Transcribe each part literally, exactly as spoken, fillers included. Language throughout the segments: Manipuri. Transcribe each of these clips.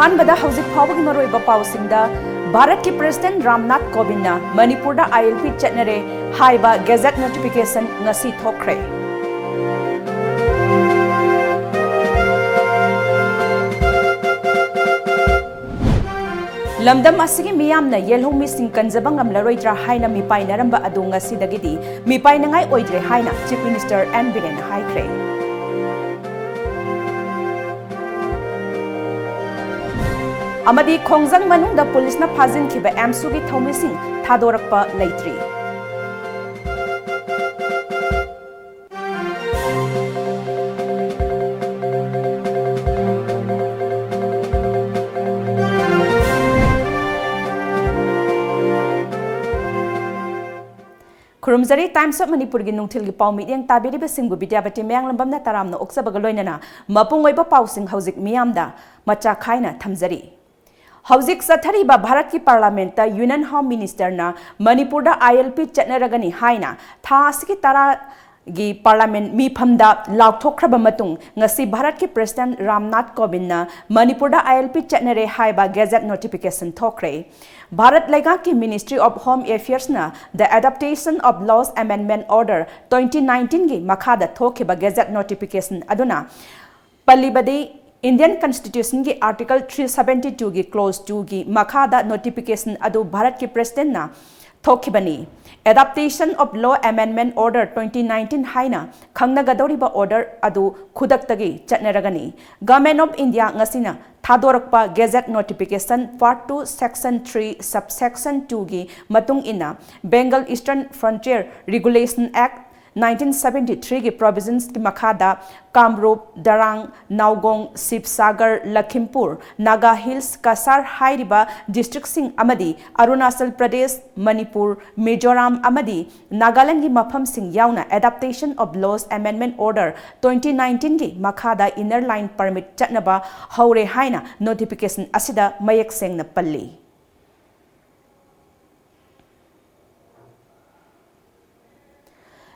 ꯑꯍꯥꯟꯕꯗ ꯍꯧꯖꯤꯛ ꯐꯥꯎꯕꯒꯤ ꯃꯔꯨꯑꯣꯏꯕ ꯄꯥꯎꯁꯤꯡꯗ, ꯚꯥꯔꯠꯀꯤ ꯄ꯭ꯔꯦꯁꯤꯗꯦꯟꯠ ꯔꯥꯝꯅꯥꯊ ꯀꯣꯕꯤꯟꯗꯅ ꯃꯅꯤꯄꯨꯔꯗ ꯑꯥꯏ ꯑꯦꯜ ꯄꯤ ꯆꯠꯅꯔꯦ ꯍꯥꯏꯕ ꯒꯦꯖꯦꯠ ꯅꯣꯇꯤꯐꯤꯀꯦꯁꯟ ꯉꯁꯤ ꯊꯣꯛꯈ꯭ꯔꯦ꯫ ꯂꯝꯗꯝ ꯑꯁꯤꯒꯤ ꯃꯤꯌꯥꯝꯅ ꯌꯦꯜꯍꯧꯃꯤꯁꯤꯡ ꯀꯟꯖꯕ ꯉꯝꯂꯔꯣꯏꯗ꯭ꯔꯥ ꯍꯥꯏꯅ ꯃꯤꯄꯥꯏꯅꯔꯝꯕ ꯑꯗꯨ ꯉꯁꯤꯗꯒꯤꯗꯤ ꯃꯤꯄꯥꯏꯅꯉꯥꯏ ꯑꯣꯏꯗ꯭ꯔꯦ ꯍꯥꯏꯅ ꯆꯤꯐ ꯃꯤꯅꯤꯁꯇꯔ ꯑꯦꯟ ꯕꯤꯔꯦꯟꯅ ꯍꯥꯏꯈ꯭ꯔꯦ꯫ ꯑꯃꯗꯤ ꯈꯣꯡꯖꯪ ꯃꯅꯨꯡꯗ ꯄꯨꯂꯤꯁꯅ ꯐꯥꯖꯤꯟꯈꯤꯕ ꯑꯦꯝꯁꯨꯒꯤ ꯊꯧꯃꯤꯁꯤꯡ ꯊꯥꯗꯣꯔꯛꯄ ꯂꯩꯇ꯭ꯔꯤ꯫ ꯈꯨꯔꯨꯝꯖꯔꯤ꯫ Times of ꯃꯅꯤꯄꯨꯔꯒꯤ ꯅꯨꯡꯊꯤꯜꯒꯤ ꯄꯥꯎ ꯃꯤꯠꯌꯦꯡ ꯇꯥꯕꯤꯔꯤꯕꯁꯤꯡꯕꯨ ꯕꯤꯗ꯭ꯌꯥꯄꯇꯤ ꯃꯌꯥꯡꯂꯝꯕꯝꯅ ꯇꯔꯥꯝꯅ ꯑꯣꯛꯆꯕꯒ ꯂꯣꯏꯅꯅ ꯃꯄꯨꯡ ꯑꯣꯏꯕ ꯄꯥꯎꯁꯤꯡ ꯍꯧꯖꯤꯛ ꯃꯤꯌꯥꯝꯗ ꯃꯆꯥ ꯈꯥꯏꯅ ꯊꯝꯖꯔꯤ꯫ ꯍꯧꯖꯤꯛ ꯆꯠꯊꯔꯤꯕ ꯚꯥꯔꯠꯀꯤ ꯄꯥꯔꯂꯥꯃꯦꯟꯠꯇ ꯌꯨꯅꯤꯌꯟ ꯍꯣꯝ ꯃꯤꯅꯤꯁꯇꯔꯅ ꯃꯅꯤꯄꯨꯔꯗ ꯑꯥꯏ ꯑꯦꯜ ꯄꯤ ꯆꯠꯅꯔꯒꯅꯤ ꯍꯥꯏꯅ ꯊꯥ ꯑꯁꯤꯒꯤ ꯇꯔꯥꯒꯤ ꯄꯥꯔꯂꯥꯃꯦꯟꯠ ꯃꯤꯐꯝꯗ ꯂꯥꯎꯊꯣꯛꯈ꯭ꯔꯕ ꯃꯇꯨꯡ, ꯉꯁꯤ ꯚꯥꯔꯠꯀꯤ ꯄ꯭ꯔꯦꯁꯤꯗꯦꯟꯠ ꯔꯥꯝꯅꯥꯊ ꯀꯣꯕꯤꯟꯗꯅ ꯃꯅꯤꯄꯨꯔꯗ ꯑꯥꯏ ꯑꯦꯜ ꯄꯤ ꯆꯠꯅꯔꯦ ꯍꯥꯏꯕ ꯒꯦꯖꯦꯠ ꯅꯣꯇꯤꯐꯤꯀꯦꯁꯟ ꯊꯣꯛꯈ꯭ꯔꯦ꯫ ꯚꯥꯔꯠ ꯂꯩꯉꯥꯛꯀꯤ Ministry of Home Affairsꯅ The Adaptation of Laws Amendment Order twenty nineteenꯒꯤ ꯃꯈꯥꯗ ꯊꯣꯛꯈꯤꯕ ꯒꯦꯖꯦꯠ ꯅꯣꯇꯤꯐꯤꯀꯦꯁꯟ ꯑꯗꯨꯅ ꯄꯜꯂꯤꯕꯗꯤ, Indian Constitutionꯒꯤ Article three seventy twoꯒꯤ Clause twoꯒꯤ ꯃꯈꯥꯗ ꯅꯣꯇꯤꯐꯤꯀꯦꯁꯟ ꯑꯗꯨ ꯚꯥꯔꯠꯀꯤ ꯄ꯭ꯔꯦꯁꯤꯗꯦꯟꯠꯅ ꯊꯣꯛꯈꯤꯕꯅꯤ꯫ Adaptation of Law Amendment Order twenty nineteen ꯍꯥꯏꯅ ꯈꯪꯅꯒꯗꯧꯔꯤꯕ ꯑꯣꯔꯗꯔ ꯑꯗꯨ ꯈꯨꯗꯛꯇꯒꯤ ꯆꯠꯅꯔꯒꯅꯤ꯫ Government of India ꯉꯁꯤꯅ ꯊꯥꯗꯣꯔꯛꯄ gazette notification Part two, Section three, Subsection twoꯒꯤ ꯃꯇꯨꯡ ꯏꯟꯅ, Bengal Eastern Frontier Regulation Act nineteen seventy threeꯒꯤ provisions ꯀꯤ ꯃꯈꯥꯗ ꯀꯥꯝꯔꯨꯞ, ꯗꯔꯥꯡ, ꯅꯥꯎꯒꯣꯡ, ꯁꯤꯕꯁꯥꯒꯔ, ꯂꯈꯤꯝꯄꯨꯔ, ꯅꯥꯒꯥ ꯍꯤꯜꯁ, ꯀꯁꯥꯔ ꯍꯥꯏꯔꯤꯕ districtꯁꯤꯡ ꯑꯃꯗꯤ ꯑꯔꯨꯅꯥꯆꯜ ꯄ꯭ꯔꯗꯦꯁ, ꯃꯅꯤꯄꯨꯔ, ꯃꯤꯖꯣꯔꯥꯝ ꯑꯃꯗꯤ ꯅꯥꯒꯥꯂꯦꯟꯒꯤ ꯃꯐꯝꯁꯤꯡ ꯌꯥꯎꯅ Adaptation of Laws Amendment Order twenty nineteenꯒꯤ ꯃꯈꯥꯗ Inner Line Permit ꯆꯠꯅꯕ ꯍꯧꯔꯦ ꯍꯥꯏꯅ ꯅꯣꯇꯤꯐꯤꯀꯦꯁꯟ ꯑꯁꯤꯗ ꯃꯌꯦꯛ ꯁꯦꯡꯅ ꯄꯜꯂꯤ꯫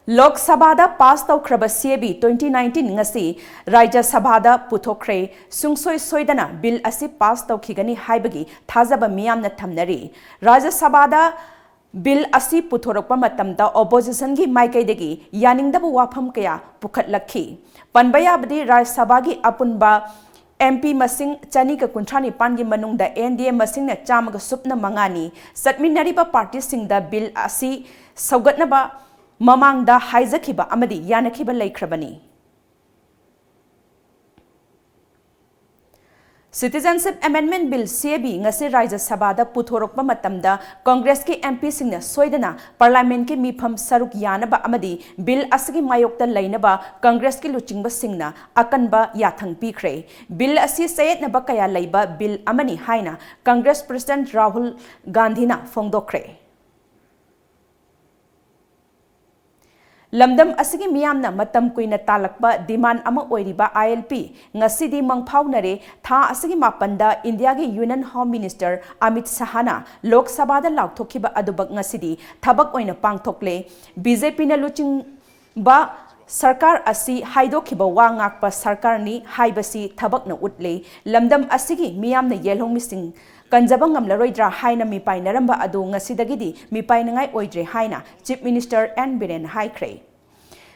ꯂꯣꯛ ꯁꯚꯥꯗ ꯄꯥꯁ ꯇꯧꯈ꯭ꯔꯕ ꯁꯤ ꯑꯦ ꯕꯤ ꯇ꯭ꯋꯦꯟꯇꯤ ꯅꯥꯏꯟꯇꯤꯟ ꯉꯁꯤ ꯔꯥꯖ꯭ꯌ ꯁꯚꯥꯗ ꯄꯨꯊꯣꯛꯈ꯭ꯔꯦ꯫ ꯁꯨꯡꯁꯣꯏ ꯁꯣꯏꯗꯅ ꯕꯤꯜ ꯑꯁꯤ ꯄꯥꯁ ꯇꯧꯈꯤꯒꯅꯤ ꯍꯥꯏꯕꯒꯤ ꯊꯥꯖꯕ ꯃꯤꯌꯥꯝꯅ ꯊꯝꯅꯔꯤ꯫ ꯔꯥꯖ꯭ꯌ ꯁꯚꯥꯗ ꯕꯤꯜ ꯑꯁꯤ ꯄꯨꯊꯣꯔꯛꯄ ꯃꯇꯝꯗ ꯑꯣꯄꯣꯖꯤꯁꯟꯒꯤ ꯃꯥꯏꯀꯩꯗꯒꯤ ꯌꯥꯅꯤꯡꯗꯕ ꯋꯥꯐꯝ ꯀꯌꯥ ꯄꯨꯈꯠꯂꯛꯈꯤ꯫ ꯄꯟꯕ ꯌꯥꯕꯗꯤ ꯔꯥꯖ꯭ꯌ ꯁꯚꯥꯒꯤ ꯑꯄꯨꯟꯕ ꯑꯦꯝ ꯄꯤ ꯃꯁꯤꯡ ꯆꯅꯤꯒ ꯀꯨꯟꯊ꯭ꯔꯥ ꯅꯤꯄꯥꯟꯒꯤ ꯃꯅꯨꯡꯗ ꯑꯦꯟ ꯗꯤ ꯑꯦ ꯃꯁꯤꯡꯅ ꯆꯥꯝꯃꯒ ꯁꯨꯞꯅ ꯃꯉꯥꯅꯤ꯫ ꯆꯠꯃꯤꯟꯅꯔꯤꯕ ꯄꯥꯔꯇꯤꯁꯤꯡꯗ ꯕꯤꯜ ꯑꯁꯤ ꯁꯧꯒꯠꯅꯕ ꯃꯃꯥꯡꯗ ꯍꯥꯏꯖꯈꯤꯕ ꯑꯃꯗꯤ ꯌꯥꯅꯈꯤꯕ ꯂꯩꯈ꯭ꯔꯕꯅꯤ꯫ Citizenship Amendment Bill, ꯁꯤ ꯑꯦ ꯕꯤ, ꯉꯁꯤ ꯔꯥꯖ꯭ꯌ ꯁꯚꯥꯗ ꯄꯨꯊꯣꯔꯛꯄ ꯃꯇꯝꯗ ꯀꯪꯒ꯭ꯔꯦꯁꯀꯤ ꯑꯦꯝ ꯄꯤꯁꯤꯡꯅ ꯁꯣꯏꯗꯅ ꯄꯥꯔꯂꯤꯌꯥꯃꯦꯟꯠꯀꯤ ꯃꯤꯐꯝ ꯁꯔꯨꯛ ꯌꯥꯅꯕ ꯑꯃꯗꯤ ꯕꯤꯜ ꯑꯁꯤꯒꯤ ꯃꯥꯌꯣꯛꯇ ꯂꯩꯅꯕ ꯀꯪꯒ꯭ꯔꯦꯁꯀꯤ ꯂꯨꯆꯤꯡꯕꯁꯤꯡꯅ ꯑꯀꯟꯕ ꯌꯥꯊꯪ ꯄꯤꯈ꯭ꯔꯦ꯫ ꯕꯤꯜ ꯑꯁꯤ ꯆꯌꯦꯠꯅꯕ ꯀꯌꯥ ꯂꯩꯕ ꯕꯤꯜ ꯑꯃꯅꯤ ꯍꯥꯏꯅ ꯀꯪꯒ꯭ꯔꯦꯁ ꯄ꯭ꯔꯁꯤꯗꯦꯟꯠ ꯔꯥꯍꯨꯜ ꯒꯥꯟꯙꯤꯅ ꯐꯣꯡꯗꯣꯛꯈ꯭ꯔꯦ꯫ ꯂꯝꯗꯝ ꯑꯁꯤꯒꯤ ꯃꯤꯌꯥꯝꯅ ꯃꯇꯝ ꯀꯨꯏꯅ ꯇꯥꯜꯂꯛꯄ ꯗꯤꯃꯥꯟ ꯑꯃ ꯑꯣꯏꯔꯤꯕ ꯑꯥꯏ ꯑꯦꯜ ꯄꯤ ꯉꯁꯤꯗꯤ ꯃꯪꯐꯥꯎꯅꯔꯦ꯫ ꯊꯥ ꯑꯁꯤꯒꯤ ꯃꯥꯄꯟꯗ ꯏꯟꯗꯤꯌꯥꯒꯤ ꯌꯨꯅꯤꯌꯟ ꯍꯣꯝ ꯃꯤꯅꯤꯁꯇꯔ ꯑꯃꯤꯠ ꯁꯥꯍꯅ ꯂꯣꯛ ꯁꯚꯥꯗ ꯂꯥꯎꯊꯣꯛꯈꯤꯕ ꯑꯗꯨꯃꯛ ꯉꯁꯤꯗꯤ ꯊꯕꯛ ꯑꯣꯏꯅ ꯄꯥꯡꯊꯣꯛꯂꯦ꯫ ꯕꯤ ꯖꯦ ꯄꯤꯅ ꯂꯨꯆꯤꯡꯕ ꯁꯔꯀꯥꯔ ꯑꯁꯤ ꯍꯥꯏꯗꯣꯛꯈꯤꯕ ꯋꯥ ꯉꯥꯛꯄ ꯁꯔꯀꯥꯔꯅꯤ ꯍꯥꯏꯕꯁꯤ ꯊꯕꯛꯅ ꯎꯠꯂꯦ꯫ ꯂꯝꯗꯝ ꯑꯁꯤꯒꯤ ꯃꯤꯌꯥꯝꯅ ꯌꯦꯜꯍꯧꯃꯤꯁꯤꯡ ꯀꯟꯖꯕ ꯉꯝꯂꯔꯣꯏꯗ꯭ꯔꯥ ꯍꯥꯏꯅ ꯃꯤꯄꯥꯏꯅꯔꯝꯕ ꯑꯗꯨ ꯉꯁꯤꯗꯒꯤꯗꯤ ꯃꯤꯄꯥꯏꯅꯉꯥꯏ ꯑꯣꯏꯗ꯭ꯔꯦ ꯍꯥꯏꯅ ꯆꯤꯐ ꯃꯤꯅꯤꯁꯇꯔ ꯑꯦꯟ ꯕꯤꯔꯦꯟ ꯍꯥꯏꯈ꯭ꯔꯦ꯫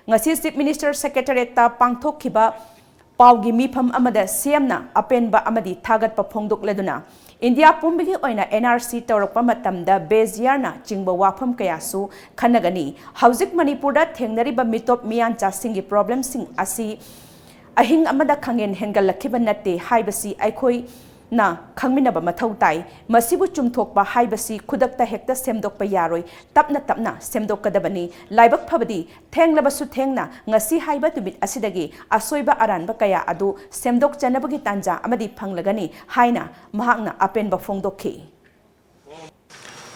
ꯉꯁꯤ ꯆꯤꯐ ꯃꯤꯅꯤꯁꯇꯔ ꯁꯦꯀ꯭ꯔꯦꯇꯔꯤꯌꯦꯠꯇ ꯄꯥꯡꯊꯣꯛꯈꯤꯕ ꯄꯥꯎꯒꯤ ꯃꯤꯐꯝ ꯑꯃꯗ ꯁꯤ ꯑꯦꯝꯅ ꯑꯄꯦꯟꯕ ꯑꯃꯗꯤ ꯊꯥꯒꯠꯄ ꯐꯣꯡꯗꯣꯛꯂꯗꯨꯅ ꯏꯟꯗꯤꯌꯥ ꯄꯨꯝꯕꯒꯤ ꯑꯣꯏꯅ ꯑꯦꯟ ꯑꯥꯔ ꯁꯤ ꯇꯧꯔꯛꯄ ꯃꯇꯝꯗ ꯕꯦꯖ ꯌꯥꯔꯅ ꯆꯤꯡꯕ ꯋꯥꯐꯝ ꯀꯌꯥꯁꯨ ꯈꯟꯅꯒꯅꯤ꯫ ꯍꯧꯖꯤꯛ ꯃꯅꯤꯄꯨꯔꯗ ꯊꯦꯡꯅꯔꯤꯕ ꯃꯤꯇꯣꯞ ꯃꯤꯌꯥꯟꯆꯥꯁꯤꯡꯒꯤ ꯄ꯭ꯔꯣꯕ꯭ꯂꯦꯝꯁꯤꯡ ꯑꯁꯤ ꯑꯍꯤꯡ ꯑꯃꯗ ꯈꯪꯍꯦꯟ ꯍꯦꯟꯒꯠꯂꯛꯈꯤꯕ ꯅꯠꯇꯦ ꯍꯥꯏꯕꯁꯤ ꯑꯩꯈꯣꯏꯅ ꯈꯪꯃꯤꯟꯅꯕ ꯃꯊꯧ ꯇꯥꯏ꯫ ꯃꯁꯤꯕꯨ ꯆꯨꯝꯊꯣꯛꯄ ꯍꯥꯏꯕꯁꯤ ꯈꯨꯗꯛꯇ ꯍꯦꯛꯇ ꯁꯦꯝꯗꯣꯛꯄ ꯌꯥꯔꯣꯏ, ꯇꯞꯅ ꯇꯞꯅ ꯁꯦꯝꯗꯣꯛꯀꯗꯕꯅꯤ꯫ ꯂꯥꯏꯕꯛ ꯐꯕꯗꯤ ꯊꯦꯡꯂꯕꯁꯨ ꯊꯦꯡꯅ ꯉꯁꯤ ꯍꯥꯏꯕ ꯅꯨꯃꯤꯠ ꯑꯁꯤꯗꯒꯤ ꯑꯁꯣꯏꯕ ꯑꯔꯥꯟꯕ ꯀꯌꯥ ꯑꯗꯨ ꯁꯦꯝꯗꯣꯛꯆꯅꯕꯒꯤ ꯇꯥꯟꯖꯥ ꯑꯃꯗꯤ ꯐꯪꯂꯒꯅꯤ ꯍꯥꯏꯅ ꯃꯍꯥꯛꯅ ꯑꯄꯦꯟꯕ ꯐꯣꯡꯗꯣꯛꯈꯤ꯫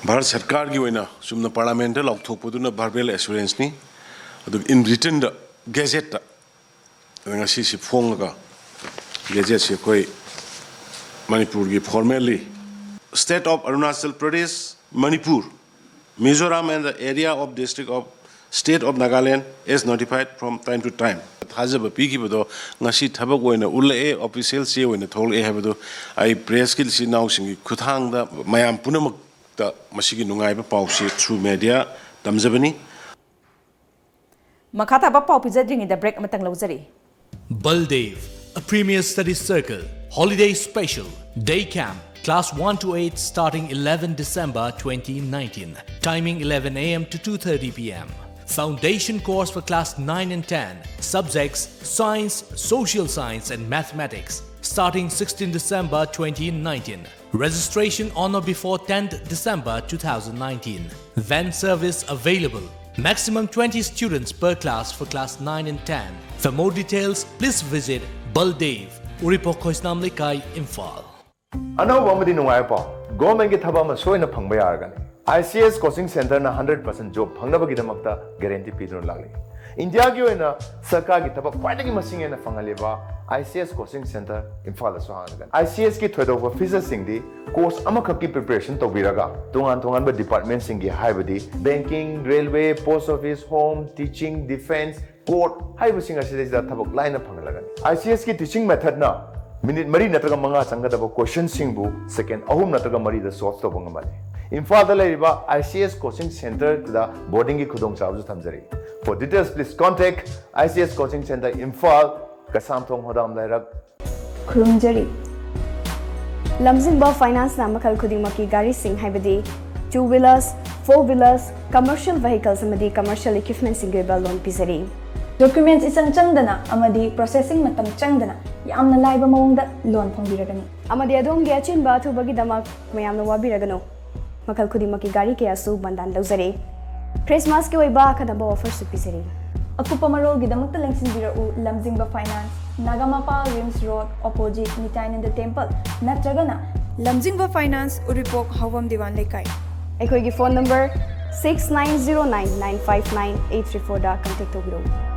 ꯚꯥꯔꯠ ꯁꯔꯀꯥꯔꯒꯤ ꯑꯣꯏꯅ ꯆꯨꯝꯅ ꯄꯥꯔꯂꯤꯌꯥꯃꯦꯟꯠꯇ ꯂꯥꯎꯊꯣꯛꯄꯗꯨꯅ ꯚꯔꯕꯦꯜ ꯑꯦꯁꯨꯔꯦꯟꯁꯅꯤ, ꯑꯗꯨꯒ ꯏꯟ ꯔꯤꯇꯟꯗ ꯒꯦꯖꯦꯠꯇ ꯑꯗ ꯉꯁꯤꯁꯤ ꯐꯣꯡꯂꯒ ꯒꯦꯖꯦꯠꯁꯤ ꯑꯩꯈꯣꯏ ꯃꯅꯤꯄꯨꯔꯒꯤ formally State of Arunachal Pradesh, Manipur, Mizoram and the area of District of State of Nagaland as notified from time to time. ꯊꯥꯖꯕ ꯄꯤꯈꯤꯕꯗꯣ ꯉꯁꯤ ꯊꯕꯛ ꯑꯣꯏꯅ ꯎꯠꯂꯛꯑꯦ, ꯑꯣꯐꯤꯁꯤꯌꯦꯜ ꯆꯦ ꯑꯣꯏꯅ ꯊꯣꯛꯂꯛꯑꯦ ꯍꯥꯏꯕꯗꯨ ꯑꯩ ꯄ꯭ꯔꯦꯁꯀꯤ ꯏꯆꯤꯜ ꯏꯅꯥꯎꯁꯤꯡꯒꯤ ꯈꯨꯠꯊꯥꯡꯗ ꯃꯌꯥꯝ ꯄꯨꯝꯅꯃꯛꯇ ꯃꯁꯤꯒꯤ ꯅꯨꯡꯉꯥꯏꯕ ꯄꯥꯎꯁꯤ through media ꯇꯝꯖꯕꯅꯤ꯫ ꯃꯈꯥ ꯇꯥꯕ ꯄꯥꯎ ꯄꯤꯖꯗ꯭ꯔꯤꯉꯩꯗ ꯕ꯭ꯔꯦꯛ ꯑꯃꯇꯪ ꯂꯧꯖꯔꯤ꯫ Baldev, a premier study circle, holiday special, day camp, class one to eight starting eleven December twenty nineteen. Timing eleven a m to two thirty p m. Foundation course for class nine and ten, subjects science, social science, and mathematics, starting sixteen December twenty nineteen. Registration on or before tenth December two thousand nineteen. Van service available. Maximum twenty students per class for class nine and ten. For more details, please visit Baldev, Uripok Khoisnam Lekai, Imphal. ꯑꯅꯧꯕ ꯑꯃꯗꯤ ꯅꯨꯡꯉꯥꯏꯕ ꯄꯥꯎ, ꯒꯣꯔꯃꯦꯟꯒꯤ ꯊꯕꯛ ꯑꯃ ꯁꯣꯏꯅ ꯐꯪꯕ ꯌꯥꯔꯒꯅꯤ꯫ ICS coaching centreꯅ hundred percent job ꯐꯪꯅꯕꯒꯤꯗꯃꯛꯇ guarantee ꯄꯤꯗꯨꯅ ꯂꯥꯛꯂꯤ꯫ ꯏꯟꯗꯤꯌꯥꯒꯤ ꯑꯣꯏꯅ ꯁꯔꯀꯥꯔꯒꯤ ꯊꯕꯛ ꯈ꯭ꯋꯥꯏꯗꯒꯤ ꯃꯁꯤꯡ ꯍꯦꯟꯅ ꯐꯪꯍꯜꯂꯤꯕ ICS coaching centre ꯏꯝꯐꯥꯜꯗꯁꯨ ꯍꯥꯡꯂꯒꯅꯤ꯫ ICSꯀꯤ ꯊꯣꯏꯗꯣꯛꯄ featureꯁꯤꯡꯗꯤ course ꯑꯃꯈꯛꯀꯤ preparation ꯇꯧꯕꯤꯔꯒ ꯇꯣꯉꯥꯟ ꯇꯣꯉꯥꯟꯕ departmentꯁꯤꯡꯒꯤ ꯍꯥꯏꯕꯗꯤ banking, railway, post office, home, teaching, defence, court ꯍꯥꯏꯔꯤꯕꯁꯤꯡ ꯑꯁꯤꯗꯩꯁꯤꯗ ꯊꯕꯛ ꯂꯥꯏꯅ ꯐꯪꯍꯜꯂꯒꯅꯤ꯫ ICSꯀꯤ teaching methodꯅ minute ꯃꯔꯤ ꯅꯠꯇ꯭ꯔꯒ ꯃꯉꯥ ꯆꯪꯒꯗꯕ questionꯁꯤꯡꯕꯨ second ꯑꯍꯨꯝ ꯅꯠꯇ꯭ꯔꯒ ꯃꯔꯤꯗ solve ꯇꯧꯕ ꯉꯝꯍꯜꯂꯤ꯫ ꯏꯝꯐꯥꯜꯗ ꯂꯩꯔꯤꯕ ICS coaching centreꯗ boardingꯒꯤ ꯈꯨꯗꯣꯡꯆꯥꯕꯁꯨ ꯊꯝꯖꯔꯤ꯫ For details, please contact ICS coaching centre Imphal, Keishamthong ꯍꯣꯗꯥꯝ ꯂꯩꯔꯛ꯫ ꯈꯨꯔꯨꯝꯖꯔꯤ꯫ ꯂꯝꯖꯤꯡꯕ Financeꯅ ꯃꯈꯜ ꯈꯨꯗꯤꯡꯃꯛꯀꯤ ꯒꯥꯔꯤꯁꯤꯡ ꯍꯥꯏꯕꯗꯤ two wheelers, four wheelers, commercial vehicles ꯑꯃꯗꯤ commercial equipmentꯁꯤꯡꯒꯤ ꯑꯣꯏꯕ loan ꯄꯤꯖꯔꯤ꯫ Documents ꯏꯆꯪ ꯆꯪꯗꯅ ꯑꯃꯗꯤ processing ꯃꯇꯝ ꯆꯪꯗꯅ ꯌꯥꯝꯅ ꯂꯥꯏꯕ ꯃꯑꯣꯡꯗ loan ꯐꯪꯕꯤꯔꯒꯅꯤ꯫ ꯑꯃꯗꯤ ꯑꯗꯣꯝꯒꯤ ꯑꯆꯤꯟꯕ ꯑꯊꯨꯕꯒꯤꯗꯃꯛ ꯃꯌꯥꯝꯅ ꯋꯥꯕꯤꯔꯒꯅꯨ꯫ ꯃꯈꯜ ꯈꯨꯗꯤꯡꯃꯛꯀꯤ ꯒꯥꯔꯤ ꯀꯌꯥꯁꯨ ꯕꯟꯗꯥꯟ ꯂꯧꯖꯔꯤ꯫ Christmasꯀꯤ ꯑꯣꯏꯕ ꯑꯈꯟꯅꯕ offerꯁꯨ ꯄꯤꯖꯔꯤ꯫ ꯑꯀꯨꯞꯄ ꯃꯔꯣꯜꯒꯤꯗꯃꯛꯇ ꯂꯦꯡꯁꯤꯟꯕꯤꯔꯛꯎ ꯂꯝꯖꯤꯡꯕ Finance, Nagampal RIMS Road, opposite ꯅꯤꯇ꯭ꯌꯥꯅꯟꯗ Temple, ꯅꯠꯇ꯭ꯔꯒꯅ ꯂꯝꯖꯤꯡꯕ Finance, ꯎꯔꯤꯄꯣꯛ, ꯍꯥꯎꯕꯝ ꯗꯤꯋꯥꯟ ꯂꯩꯀꯥꯏ꯫ ꯑꯩꯈꯣꯏꯒꯤ phone number six nine zero nine nine five nine eight three fourꯗ contact ꯇꯧꯕꯤꯔꯛꯎ꯫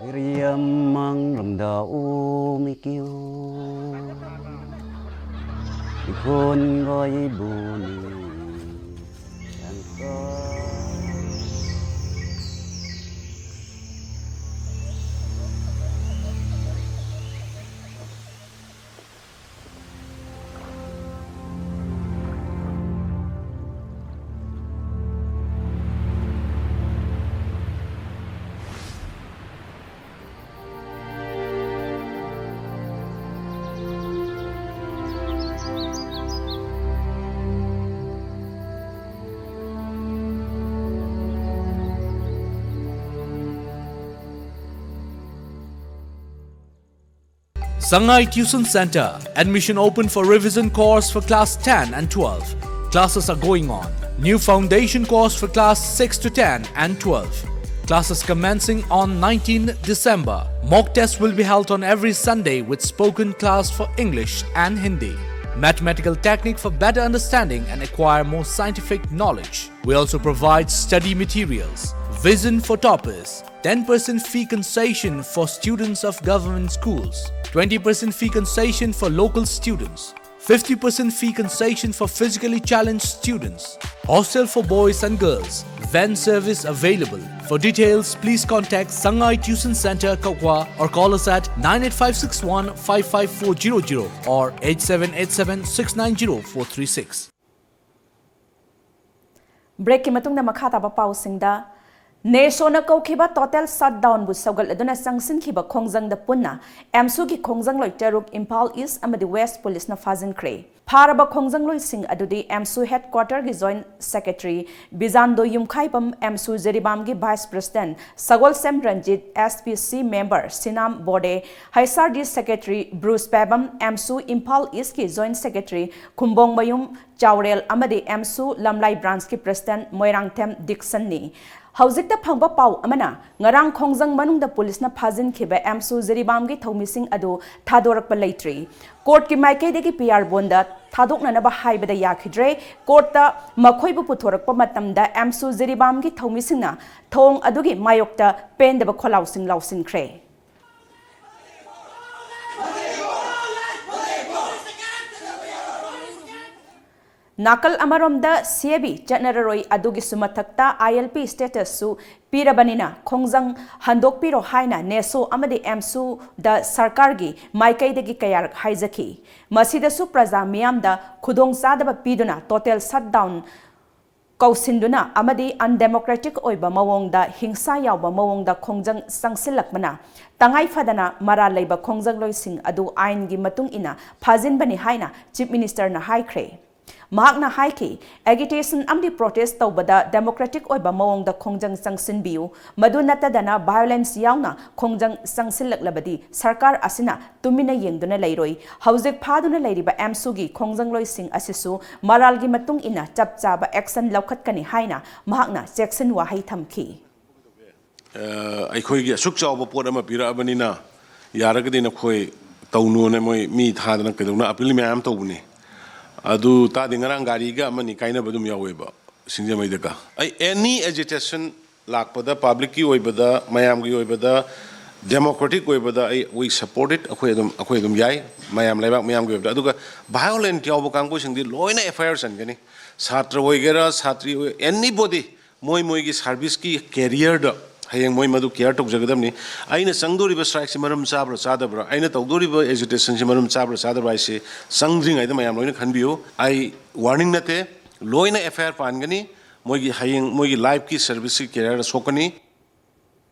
Iriam mang ram da u mi kiu. Ikon goi bu ni. Sangai Tuition Center. Admission open for revision course for class ten and twelve. Classes are going on. New foundation course for class six to ten and twelve. Classes commencing on nineteenth December. Mock test will be held on every Sunday with spoken class for English and Hindi. Mathematical technique for better understanding and acquire more scientific knowledge. We also provide study materials. Vision for toppers. Ten percent fee concession for students of government schools. Twenty percent fee concession for local students. Fifty percent fee concession for physically challenged students. Hostel for boys and girls. Van service available. For details, please contact Sangai Tuition Center, Kokwa, or call us at nine eight five six one five five four zero zero or eight seven eight seven six nine zero four three six. Breakꯀꯤ ꯃꯇꯨꯡꯗ ꯃꯈꯥ ꯇꯥꯕ ꯄꯥꯎꯁꯤꯡꯗ, ꯅꯦꯁꯣꯅ ꯀꯧꯈꯤꯕ total shutdownꯕꯨ ꯁꯧꯒꯠꯂꯗꯨꯅ ꯆꯪꯁꯤꯟꯈꯤꯕ ꯈꯣꯡꯖꯪꯗ ꯄꯨꯟꯅ ꯑꯦꯝꯁꯨꯒꯤ ꯈꯣꯡꯖꯪꯂꯣꯏ ꯇꯔꯨꯛ ꯏꯝꯐꯥꯜ ꯏꯁ ꯑꯃꯗꯤ ꯋꯦꯁ ꯄꯨꯂꯤꯁꯅ ꯐꯥꯖꯤꯟꯈ꯭ꯔꯦ꯫ ꯐꯥꯔꯕ ꯈꯣꯡꯖꯪꯂꯣꯏꯁꯤꯡ ꯑꯗꯨꯗꯤ ꯑꯦꯝꯁꯨ headquarterꯒꯤ joint secretary ꯕꯤꯖꯥꯟꯗꯣ ꯌꯨꯝꯈꯥꯏꯕꯝ, ꯑꯦꯝꯁꯨ ꯖꯤꯔꯤꯕꯥꯝꯒꯤ vice president ꯁꯒꯣꯜꯁꯦꯝ ꯔꯟꯖꯤꯠ, ꯑꯦꯁ ꯄꯤ ꯁꯤ member ꯁꯤꯅꯥꯝ ꯕꯣꯔꯗꯦ, H R D secretary Bruce Pebam, ꯑꯦꯝꯁꯨ ꯏꯝꯐꯥꯜ ꯏꯁꯀꯤ joint secretary ꯈꯨꯝꯕꯣꯡꯃꯌꯨꯝ ꯆꯥꯎꯔꯦꯜ ꯑꯃꯗꯤ ꯑꯦꯝꯁꯨ ꯂꯝꯂꯥꯏ branchꯀꯤ president ꯃꯣꯏꯔꯥꯡꯊꯦꯝ ꯗꯤꯛꯁꯟꯅꯤ꯫ ꯍꯧꯖꯤꯛꯇ ꯐꯪꯕ ꯄꯥꯎ ꯑꯃꯅ, ꯉꯔꯥꯡ ꯈꯣꯡꯖꯪ ꯃꯅꯨꯡꯗ ꯄꯨꯂꯤꯁꯅ ꯐꯥꯖꯤꯟꯈꯤꯕ ꯑꯦꯝꯁꯨ ꯖꯤꯔꯤꯕꯥꯝꯒꯤ ꯊꯧꯃꯤꯁꯤꯡ ꯑꯗꯨ ꯊꯥꯗꯣꯔꯛꯄ ꯂꯩꯇ꯭ꯔꯤ꯫ ꯀꯣꯔꯠꯀꯤ ꯃꯥꯏꯀꯩꯗꯒꯤ ꯄꯤ ꯑꯥꯔ ꯕꯣꯟꯗ ꯊꯥꯗꯣꯛꯅꯅꯕ ꯍꯥꯏꯕꯗ ꯌꯥꯈꯤꯗ꯭ꯔꯦ꯫ ꯀꯣꯔꯠꯇ ꯃꯈꯣꯏꯕꯨ ꯄꯨꯊꯣꯔꯛꯄ ꯃꯇꯝꯗ ꯑꯦꯝꯁꯨ ꯖꯤꯔꯤꯕꯥꯝꯒꯤ ꯊꯧꯃꯤꯁꯤꯡꯅ ꯊꯧꯑꯣꯡ ꯑꯗꯨꯒꯤ ꯃꯥꯌꯣꯛꯇ ꯄꯦꯟꯗꯕ ꯈꯣꯜꯂꯥꯎꯁꯤꯡ ꯂꯥꯎꯁꯤꯟꯈ꯭ꯔꯦ꯫ ꯅꯥꯀꯜ ꯑꯃꯔꯣꯝꯗ ꯁꯤ ꯑꯦ ꯕꯤ ꯆꯠꯅꯔꯔꯣꯏ, ꯑꯗꯨꯒꯤꯁꯨ ꯃꯊꯛꯇ ꯑꯥꯏ ꯑꯦꯜ ꯄꯤ ꯁ꯭ꯇꯦꯇꯁꯁꯨ ꯄꯤꯔꯕꯅꯤꯅ ꯈꯣꯡꯖꯪ ꯍꯟꯗꯣꯛꯄꯤꯔꯣ ꯍꯥꯏꯅ ꯅꯦꯁꯣ ꯑꯃꯗꯤ ꯑꯦꯝꯁꯨꯗ ꯁꯔꯀꯥꯔꯒꯤ ꯃꯥꯏꯀꯩꯗꯒꯤ ꯀꯌꯥꯔꯛ ꯍꯥꯏꯖꯈꯤ꯫ ꯃꯁꯤꯗꯁꯨ ꯄ꯭ꯔꯖꯥ ꯃꯤꯌꯥꯝꯗ ꯈꯨꯗꯣꯡꯆꯥꯗꯕ ꯄꯤꯗꯨꯅ ꯇꯣꯇꯦꯜ ꯁꯠꯗꯥꯎꯟ ꯀꯧꯁꯤꯟꯗꯨꯅ ꯑꯃꯗꯤ ꯑꯟꯗꯦꯃꯣꯀ꯭ꯔꯦꯇꯤꯛ ꯑꯣꯏꯕ ꯃꯑꯣꯡꯗ ꯍꯤꯡꯁꯥ ꯌꯥꯎꯕ ꯃꯑꯣꯡꯗ ꯈꯣꯡꯖꯪ ꯆꯪꯁꯤꯜꯂꯛꯄꯅ ꯇꯉꯥꯏ ꯐꯗꯅ ꯃꯔꯥꯜ ꯂꯩꯕ ꯈꯣꯡꯖꯪꯂꯣꯏꯁꯤꯡ ꯑꯗꯨ ꯑꯥꯏꯟꯒꯤ ꯃꯇꯨꯡ ꯏꯟꯅ ꯐꯥꯖꯤꯟꯕꯅꯤ ꯍꯥꯏꯅ ꯆꯤꯐ ꯃꯤꯅꯤꯁꯇꯔꯅ ꯍꯥꯏꯈ꯭ꯔꯦ꯫ ꯃꯍꯥꯛꯅ ꯍꯥꯏꯈꯤ, ꯑꯦꯒꯤꯇꯦꯁꯟ ꯑꯃꯗꯤ ꯄ꯭ꯔꯣꯇꯦꯁ ꯇꯧꯕꯗ ꯗꯦꯃꯣꯀ꯭ꯔꯦꯇꯤꯛ ꯑꯣꯏꯕ ꯃꯑꯣꯡꯗ ꯈꯣꯡꯖꯪ ꯆꯪꯁꯤꯟꯕꯤꯌꯨ, ꯃꯗꯨ ꯅꯠꯇꯗꯅ ꯚꯥꯏꯑꯣꯂꯦꯟꯁ ꯌꯥꯎꯅ ꯈꯣꯡꯖꯪ ꯆꯪꯁꯤꯜꯂꯛꯂꯕꯗꯤ ꯁꯔꯀꯥꯔ ꯑꯁꯤꯅ ꯇꯨꯃꯤꯟꯅ ꯌꯦꯡꯗꯨꯅ ꯂꯩꯔꯣꯏ꯫ ꯍꯧꯖꯤꯛ ꯐꯥꯗꯨꯅ ꯂꯩꯔꯤꯕ ꯑꯦꯝꯁꯨꯒꯤ ꯈꯣꯡꯖꯪꯂꯣꯏꯁꯤꯡ ꯑꯁꯤꯁꯨ ꯃꯔꯥꯜꯒꯤ ꯃꯇꯨꯡ ꯏꯟꯅ ꯆꯞ ꯆꯥꯕ ꯑꯦꯛꯁꯟ ꯂꯧꯈꯠꯀꯅꯤ ꯍꯥꯏꯅ ꯃꯍꯥꯛꯅ ꯆꯦꯛꯁꯤꯟ ꯋꯥꯍꯩ ꯊꯝꯈꯤ꯫ ꯑ, ꯑꯩꯈꯣꯏꯒꯤ ꯑꯁꯨꯛ ꯆꯥꯎꯕ ꯄꯣꯠ ꯑꯃ ꯄꯤꯔꯛꯑꯕꯅꯤꯅ, ꯌꯥꯔꯒꯗꯤ ꯅꯈꯣꯏ ꯇꯧꯅꯨꯅ ꯃꯣꯏ ꯃꯤ ꯊꯥꯗꯅ ꯀꯩꯗꯧꯅ ꯑꯄꯤꯜ ꯃꯌꯥꯝ ꯑꯃ ꯇꯧꯕꯅꯤ꯫ ꯑꯗꯨ ꯇꯥꯗꯤ ꯉꯔꯥꯡ ꯒꯥꯔꯤꯒ ꯑꯃꯅꯤ ꯀꯥꯏꯅꯕ ꯑꯗꯨꯝ ꯌꯥꯎꯋꯦꯕ ꯁꯤꯡꯖꯃꯩꯗꯒ꯫ ꯑꯩ ꯑꯦꯅꯤ ꯑꯦꯖꯤꯇꯦꯁꯟ ꯂꯥꯛꯄꯗ, ꯄꯕ꯭ꯂꯤꯛꯀꯤ ꯑꯣꯏꯕꯗ, ꯃꯌꯥꯝꯒꯤ ꯑꯣꯏꯕꯗ, ꯗꯦꯃꯣꯀ꯭ꯔꯦꯇꯤꯛ ꯑꯣꯏꯕꯗ ꯑꯩ, we support it, ꯑꯩꯈꯣꯏ ꯑꯗꯨꯝ, ꯑꯩꯈꯣꯏ ꯑꯗꯨꯝ ꯌꯥꯏ, ꯃꯌꯥꯝ, ꯂꯩꯕꯥꯛ ꯃꯌꯥꯝꯒꯤ ꯑꯣꯏꯕꯗ꯫ ꯑꯗꯨꯒ ꯚꯥꯏꯑꯣꯂꯦꯟꯠ ꯌꯥꯎꯕ ꯀꯥꯡꯕꯨꯁꯤꯡꯗꯤ ꯂꯣꯏꯅ ꯑꯦꯐ ꯑꯥꯏ ꯑꯥꯔ ꯆꯟꯒꯅꯤ꯫ ꯁꯥꯇ꯭ꯔ ꯑꯣꯏꯒꯦꯔꯥ, ꯁꯥꯇ꯭ꯔꯤ ꯑꯣꯏ, ꯑꯦꯅꯤꯕꯣꯗꯤ ꯃꯣꯏ ꯃꯣꯏꯒꯤ ꯁꯥꯔꯚꯤꯁꯀꯤ ꯀꯦꯔꯤꯌꯔꯗ ꯍꯌꯦꯡ ꯃꯣꯏ ꯃꯗꯨ ꯀꯦꯌꯔ ꯇꯧꯖꯒꯗꯕꯅꯤ꯫ ꯑꯩꯅ ꯆꯪꯗꯣꯔꯤꯕ ꯁ꯭ꯇ꯭ꯔꯥꯏꯛꯁꯤ ꯃꯔꯝ ꯆꯥꯕ꯭ꯔꯥ ꯆꯥꯗꯕ꯭ꯔꯥ, ꯑꯩꯅ ꯇꯧꯗꯣꯔꯤꯕ ꯑꯦꯖꯤꯇꯦꯁꯟꯁꯤ ꯃꯔꯝ ꯆꯥꯕ꯭ꯔꯥ ꯆꯥꯗꯕ꯭ꯔꯥ ꯍꯥꯏꯁꯤ ꯆꯪꯗ꯭ꯔꯤꯉꯩꯗ ꯃꯌꯥꯝ ꯂꯣꯏꯅ ꯈꯟꯕꯤꯌꯨ꯫ ꯑꯩ ꯋꯥꯔꯅꯤꯡ ꯅꯠꯇꯦ, ꯂꯣꯏꯅ ꯑꯦꯐ ꯑꯥꯏ ꯑꯥꯔ ꯄꯥꯟꯒꯅꯤ꯫ ꯃꯣꯏꯒꯤ ꯍꯌꯦꯡ ꯃꯣꯏꯒꯤ ꯂꯥꯏꯐꯀꯤ ꯁꯥꯔꯚꯤꯁꯀꯤ ꯀꯦꯔꯤꯌꯔꯗ ꯁꯣꯛꯀꯅꯤ꯫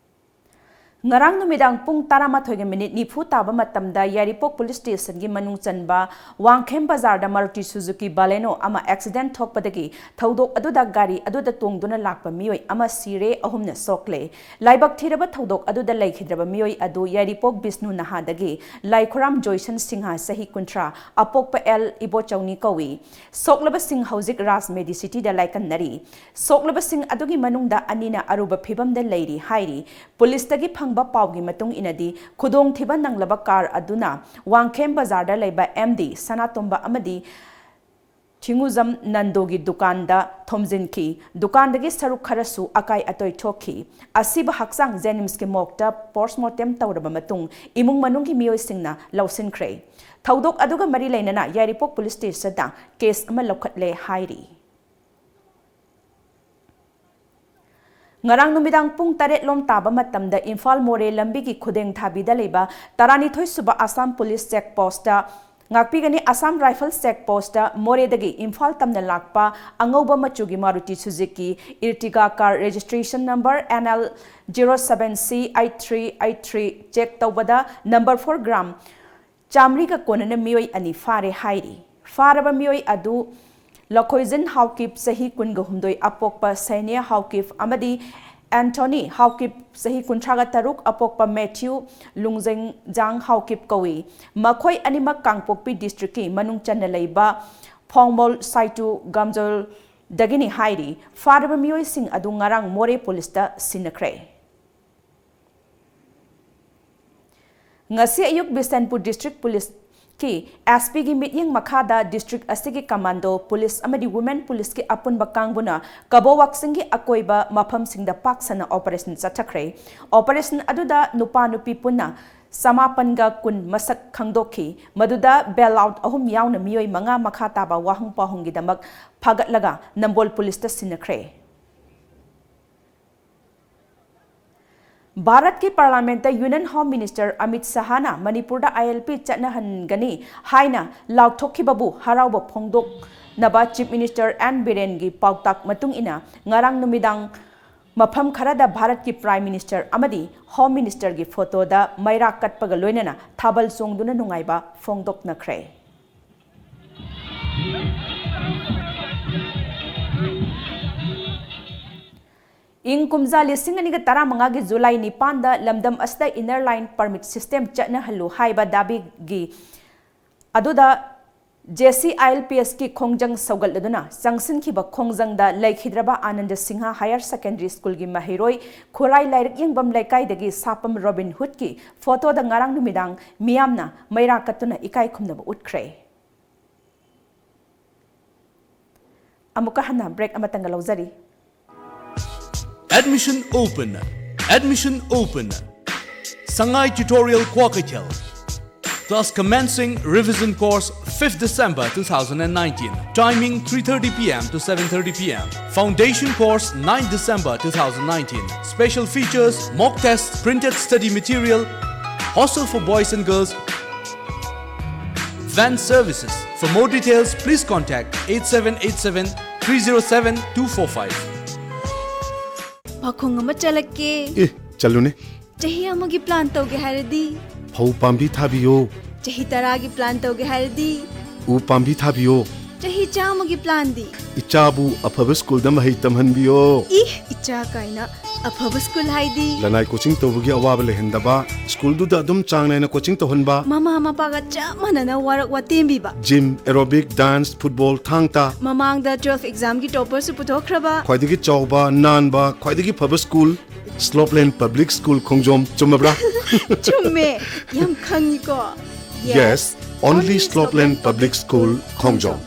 ꯉꯔꯥꯡ ꯅꯨꯃꯤꯗꯥꯡ ꯄꯨꯡ ꯇꯔꯥꯃꯥꯊꯣꯏꯒ ꯃꯤꯅꯤꯠ ꯅꯤꯐꯨ ꯇꯥꯕ ꯃꯇꯝꯗ ꯌꯥꯏꯔꯤꯄꯣꯛ ꯄꯨꯂꯤꯁ ꯁ꯭ꯇꯦꯁꯟꯒꯤ ꯃꯅꯨꯡ ꯆꯟꯕ ꯋꯥꯡꯈꯦꯝ ꯕꯖꯥꯔꯗ ꯃꯥꯔꯨꯇꯤ ꯁꯨꯖꯨꯀꯤ ꯕꯥꯂꯦꯅꯣ ꯑꯃ ꯑꯦꯛꯁꯤꯗꯦꯟꯠ ꯊꯣꯛꯄꯗꯒꯤ ꯊꯧꯗꯣꯛ ꯑꯗꯨꯗ ꯒꯥꯔꯤ ꯑꯗꯨꯗ ꯇꯣꯡꯗꯨꯅ ꯂꯥꯛꯄ ꯃꯤꯑꯣꯏ ꯑꯃ ꯁꯤꯔꯦ, ꯑꯍꯨꯝꯅ ꯁꯣꯛꯂꯦ꯫ ꯂꯥꯏꯕꯛ ꯊꯤꯔꯕ ꯊꯧꯗꯣꯛ ꯑꯗꯨꯗ ꯂꯩꯈꯤꯗ꯭ꯔꯕ ꯃꯤꯑꯣꯏ ꯑꯗꯨ ꯌꯥꯏꯔꯤꯄꯣꯛ ꯕꯤꯁꯅꯨ ꯅꯍꯥꯗꯒꯤ ꯂꯥꯏꯈꯨꯔꯥꯝ ꯖꯣꯏꯁꯟ ꯁꯤꯡꯍ, ꯆꯍꯤ ꯀꯨꯟꯊ꯭ꯔꯥ, ꯑꯄꯣꯛꯄ ꯑꯦꯜ ꯏꯕꯣꯆꯧꯅꯤ ꯀꯧꯏ꯫ ꯁꯣꯛꯂꯕꯁꯤꯡ ꯍꯧꯖꯤꯛ ꯔꯥꯖ ꯃꯦꯗꯤꯁꯤꯇꯤꯗ ꯂꯥꯏꯀꯠꯅꯔꯤ꯫ ꯁꯣꯛꯂꯕꯁꯤꯡ ꯑꯗꯨꯒꯤ ꯃꯅꯨꯡꯗ ꯑꯅꯤꯅ ꯑꯔꯨꯕ ꯐꯤꯕꯝꯗ ꯂꯩꯔꯤ ꯍꯥꯏꯔꯤ꯫ ꯄꯨꯂꯤꯁꯇꯒꯤ ꯐꯪꯕ ꯄꯥꯎꯒꯤ ꯃꯇꯨꯡ ꯏꯟꯅꯗꯤ, ꯈꯨꯗꯣꯡꯊꯤꯕ ꯅꯪꯂꯕ ꯀꯥꯔ ꯑꯗꯨꯅ ꯋꯥꯡꯈꯦꯝ ꯕꯖꯥꯔꯗ ꯂꯩꯕ ꯑꯦꯝ ꯗꯤ ꯁꯅꯥꯇꯣꯝꯕ ꯑꯃꯗꯤ ꯊꯤꯡꯉꯨꯖꯝ ꯅꯟꯗꯣꯒꯤ ꯗꯨꯀꯥꯟꯗ ꯊꯣꯝꯖꯤꯟꯈꯤ꯫ ꯗꯨꯀꯥꯟꯗꯒꯤ ꯁꯔꯨꯛ ꯈꯔꯁꯨ ꯑꯀꯥꯏ ꯑꯇꯣꯏ ꯊꯣꯛꯈꯤ꯫ ꯑꯁꯤꯕ ꯍꯛꯆꯥꯡ ꯖꯦꯅꯤꯝꯁꯀꯤ ꯃꯣꯔꯒꯇ ꯄꯣꯁ꯭ꯠꯃꯣꯔꯇꯦꯝ ꯇꯧꯔꯕ ꯃꯇꯨꯡ ꯏꯃꯨꯡ ꯃꯅꯨꯡꯒꯤ ꯃꯤꯑꯣꯏꯁꯤꯡꯅ ꯂꯧꯁꯤꯟꯈ꯭ꯔꯦ꯫ ꯊꯧꯗꯣꯛ ꯑꯗꯨꯒ ꯃꯔꯤ ꯂꯩꯅꯅ ꯌꯥꯏꯔꯤꯄꯣꯛ ꯄꯨꯂꯤꯁ ꯁ꯭ꯇꯦꯁꯟꯗ ꯀꯦꯁ ꯑꯃ ꯂꯧꯈꯠꯂꯦ ꯍꯥꯏꯔꯤ꯫ ꯉꯔꯥꯡ ꯅꯨꯃꯤꯗꯥꯡ ꯄꯨꯡ ꯇꯔꯦꯠ ꯂꯣꯝ ꯇꯥꯕ ꯃꯇꯝꯗ ꯏꯝꯐꯥꯜ ꯃꯣꯔꯦ ꯂꯝꯕꯤꯒꯤ ꯈꯨꯗꯦꯡ ꯊꯥꯕꯤꯗ ꯂꯩꯕ ꯇꯔꯥꯅꯤꯊꯣꯏ ꯁꯨꯕ ꯑꯁꯥꯝ ꯄꯨꯂꯤꯁ ꯆꯦꯛ ꯄꯣꯁ꯭ꯠꯇ ꯉꯥꯛꯄꯤꯒꯅꯤ꯫ ꯑꯁꯥꯝ ꯔꯥꯏꯐꯜꯁ ꯆꯦꯛ ꯄꯣꯁ꯭ꯠꯇ ꯃꯣꯔꯦꯗꯒꯤ ꯏꯝꯐꯥꯜ ꯇꯝꯅ ꯂꯥꯛꯄ ꯑꯉꯧꯕ ꯃꯆꯨꯒꯤ ꯃꯥꯔꯨꯇꯤ ꯁꯨꯖꯨꯀꯤ Ertiga car registration number N L zero seven C eight three eight three check ꯇꯧꯕꯗ ꯅꯝꯕꯔ ꯐꯣꯔ ꯒ꯭ꯔꯥꯝ ꯆꯥꯃꯔꯤꯒ ꯀꯣꯟꯅꯅ ꯃꯤꯑꯣꯏ ꯑꯅꯤ ꯐꯥꯔꯦ ꯍꯥꯏꯔꯤ꯫ ꯐꯥꯔꯕ ꯃꯤꯑꯣꯏ ꯑꯗꯨ ꯂꯈꯣꯏꯖꯤꯟ ꯍꯥꯎꯀꯤꯞ, ꯆꯍꯤ ꯀꯨꯟꯒ ꯍꯨꯝꯗꯣꯏ, ꯑꯄꯣꯛꯄ ꯁꯩꯅ꯭ꯌ ꯍꯥꯎꯀꯤꯞ, ꯑꯃꯗꯤ ꯑꯦꯟꯊꯣꯅꯤ ꯍꯥꯎꯀꯤꯞ, ꯆꯍꯤ ꯀꯨꯟꯊ꯭ꯔꯥꯒ ꯇꯔꯨꯛ, ꯑꯄꯣꯛꯄ ꯃꯦꯊ꯭ꯌꯨ ꯂꯨꯡꯖꯦꯡꯖꯥꯡ ꯍꯥꯎꯀꯤꯞ ꯀꯧꯏ꯫ ꯃꯈꯣꯏ ꯑꯅꯤꯃꯛ ꯀꯥꯡꯄꯣꯛꯄꯤ ꯗꯤꯁꯇ꯭ꯔꯤꯛꯀꯤ ꯃꯅꯨꯡ ꯆꯟꯅ ꯂꯩꯕ ꯐꯣꯡꯃꯣꯜ ꯁꯥꯏꯇꯨ ꯒꯥꯝꯖꯣꯜꯗꯒꯤꯅꯤ ꯍꯥꯏꯔꯤ꯫ ꯐꯥꯔꯕ ꯃꯤꯑꯣꯏꯁꯤꯡ ꯑꯗꯨ ꯉꯔꯥꯡ ꯃꯣꯔꯦ ꯄꯨꯂꯤꯁꯇ ꯁꯤꯟꯅꯈ꯭ꯔꯦ꯫ ꯉꯁꯤ ꯑꯌꯨꯛ ꯕꯤꯁꯦꯟꯄꯨꯔ ꯗꯤꯁꯇ꯭ꯔꯤꯛ ꯄꯨꯂꯤꯁꯀꯤ ꯑꯦꯁ ꯄꯤꯒꯤ ꯃꯤꯠꯌꯦꯡ ꯃꯈꯥꯗ ꯗꯤꯁꯇ꯭ꯔꯤꯛ ꯑꯁꯤꯒꯤ ꯀꯃꯥꯟꯗꯣ ꯄꯨꯂꯤꯁ ꯑꯃꯗꯤ ꯋꯨꯃꯦꯟ ꯄꯨꯂꯤꯁꯀꯤ ꯑꯄꯨꯟꯕ ꯀꯥꯡꯕꯨꯅ ꯀꯕꯣ ꯋꯥꯛꯆꯤꯡꯒꯤ ꯑꯀꯣꯏꯕ ꯃꯐꯝꯁꯤꯡꯗ ꯄꯥꯛ ꯁꯟꯅ ꯑꯣꯄꯔꯦꯁꯟ ꯆꯠꯊꯈ꯭ꯔꯦ꯫ ꯑꯣꯄꯔꯦꯁꯟ ꯑꯗꯨꯗ ꯅꯨꯄꯥ ꯅꯨꯄꯤ ꯄꯨꯟꯅ ꯆꯃꯥꯄꯟꯒ ꯀꯨꯟ ꯃꯁꯛ ꯈꯪꯗꯣꯛꯈꯤ꯫ ꯃꯗꯨꯗ ꯕꯦꯜ ꯑꯥꯎꯠ ꯑꯍꯨꯝ ꯌꯥꯎꯅ ꯃꯤꯑꯣꯏ ꯃꯉꯥ ꯃꯈꯥ ꯇꯥꯕ ꯋꯥꯍꯪ ꯄꯥꯎꯍꯪꯒꯤꯗꯃꯛ ꯐꯥꯒꯠꯂꯒ ꯅꯝꯕꯣꯜ ꯄꯨꯂꯤꯁꯇ ꯁꯤꯟꯅꯈ꯭ꯔꯦ꯫ ꯚꯥꯔꯠꯀꯤ ꯄꯥꯔꯂꯥꯃꯦꯟꯠꯇ ꯌꯨꯅꯤꯌꯟ ꯍꯣꯝ ꯃꯤꯅꯤꯁꯇꯔ ꯑꯃꯤꯠ ꯁꯍꯥꯅ ꯃꯅꯤꯄꯨꯔꯗ ꯑꯥꯏ ꯑꯦꯜ ꯄꯤ ꯆꯠꯅꯍꯟꯒꯅꯤ ꯍꯥꯏꯅ ꯂꯥꯎꯊꯣꯛꯈꯤꯕꯕꯨ ꯍꯔꯥꯎꯕ ꯐꯣꯡꯗꯣꯛꯅꯕ ꯆꯤꯐ ꯃꯤꯅꯤꯁꯇꯔ ꯑꯦꯟ ꯕꯤꯔꯦꯟꯒꯤ ꯄꯥꯎꯇꯥꯛ ꯃꯇꯨꯡ ꯏꯟꯅ ꯉꯔꯥꯡ ꯅꯨꯃꯤꯗꯥꯡ ꯃꯐꯝ ꯈꯔꯗ ꯚꯥꯔꯠꯀꯤ Prime Minister ꯑꯃꯗꯤ Home Ministerꯒꯤ photoꯗ ꯃꯩꯔꯥ ꯀꯠꯄꯒ ꯂꯣꯏꯅꯅ ꯊꯥꯕꯜ ꯆꯣꯡꯗꯨꯅ ꯅꯨꯡꯉꯥꯏꯕ ꯐꯣꯡꯗꯣꯛꯅꯈ꯭ꯔꯦ꯫ ꯏꯪ ꯀꯨꯝꯖꯥ ꯂꯤꯁꯤꯡ ꯑꯅꯤꯒ ꯇꯔꯥꯃꯉꯥꯒꯤ ꯖꯨꯂꯥꯏ ꯅꯤꯄꯥꯟꯗ ꯂꯝꯗꯝ ꯑꯁꯤꯗ Inner Line Permit System ꯆꯠꯅꯍꯜꯂꯨ ꯍꯥꯏꯕ ꯗꯥꯕꯤꯒꯤ ꯑꯗꯨꯗ JCILPSꯀꯤ ꯈꯣꯡꯖꯪ ꯁꯧꯒꯠꯂꯗꯨꯅ ꯆꯪꯁꯤꯟꯈꯤꯕ ꯈꯣꯡꯖꯪꯗ ꯂꯩꯈꯤꯗ꯭ꯔꯕ ꯑꯥꯅꯟꯗ ꯁꯤꯡꯍ Higher Secondary Schoolꯒꯤ ꯃꯍꯩꯔꯣꯏ ꯈꯨꯔꯥꯏ ꯂꯥꯏꯔꯤꯛ ꯌꯦꯡꯐꯝ ꯂꯩꯀꯥꯏꯗꯒꯤ ꯁꯥꯄꯝ ꯔꯣꯕꯤꯟ ꯍꯨꯗꯀꯤ photoꯗ ꯉꯔꯥꯡ ꯅꯨꯃꯤꯗꯥꯡ ꯃꯤꯌꯥꯝꯅ ꯃꯩꯔꯥ ꯀꯠꯇꯨꯅ ꯏꯀꯥꯏ ꯈꯨꯝꯅꯕ ꯎꯠꯈ꯭ꯔꯦ꯫ ꯑꯃꯨꯛꯀ ꯍꯟꯅ break ꯑꯃꯇꯪꯒ ꯂꯧꯖꯔꯤ꯫ Admission open. Admission open. Sangai Tutorial Kwakaitel. Class commencing revision course fifth December two thousand nineteen. Timing three thirty p m to seven thirty p m. Foundation course ninth December two thousand nineteen. Special features: mock test, printed study material, hostel for boys and girls, van services. For more details, please contact eight seven eight seven three zero seven two four five. ꯄꯥꯈꯣꯡ ꯑꯃ ꯆꯠꯂꯛꯀꯦ꯫ ꯑꯦ, ꯆꯠꯂꯨꯅꯦ꯫ ꯆꯍꯤ ꯑꯃꯒꯤ plan ꯇꯧꯒꯦ ꯍꯥꯏꯔꯗꯤ? ꯐꯧ ꯄꯥꯝꯕꯤ ꯊꯥꯕꯤꯌꯣ꯫ ꯆꯍꯤ ꯇꯔꯥꯒꯤ plan ꯇꯧꯒꯦ ꯍꯥꯏꯔꯗꯤ? ꯎ ꯄꯥꯝꯕꯤ ꯊꯥꯕꯤꯌꯣ꯫ ꯆꯍꯤ ꯆꯥꯝꯃꯒꯤ planꯗꯤ? ꯏꯆꯥꯕꯨ ꯑꯐꯕ schoolꯗ ꯃꯍꯩ ꯇꯝꯍꯟꯕꯤꯌꯣ꯫ ꯏ, ꯏꯆꯥ ꯀꯥꯏꯅ꯫ ꯑꯐꯕ school ꯍꯥꯏꯗꯤ? ꯂꯅꯥꯏ coaching ꯇꯧꯕꯒꯤ ꯑꯋꯥꯕ ꯂꯩꯍꯟꯗꯕ, schoolꯗꯨꯗ ꯑꯗꯨꯝ ꯆꯥꯡ ꯅꯥꯏꯅ coaching ꯇꯧꯍꯟꯕ꯫ ꯃꯃꯥ ꯃꯄꯥꯒ ꯆꯞ ꯃꯥꯟꯅꯅ work ꯋꯥꯇꯦꯝꯕꯤꯕ꯫ Gym, aerobic, dance, football, ꯊꯥꯡ ꯇꯥ꯫ ꯃꯃꯥꯡꯗ twelve examꯒꯤ topperꯁꯨ ꯄꯨꯊꯣꯛꯈ꯭ꯔꯕ꯫ ꯈ꯭ꯋꯥꯏꯗꯒꯤ ꯆꯥꯎꯕ, ꯅꯥꯟꯕ, ꯈ꯭ꯋꯥꯏꯗꯒꯤ ꯐꯕ school, Slopeland Public School ꯈꯣꯡꯖꯣꯝ꯫ ꯆꯨꯝꯃꯕ꯭ꯔꯥ? ꯆꯨꯝꯃꯦ, ꯌꯥꯝ ꯈꯪꯉꯤꯀꯣ꯫ Yes, only Slopeland Public School Khongjom.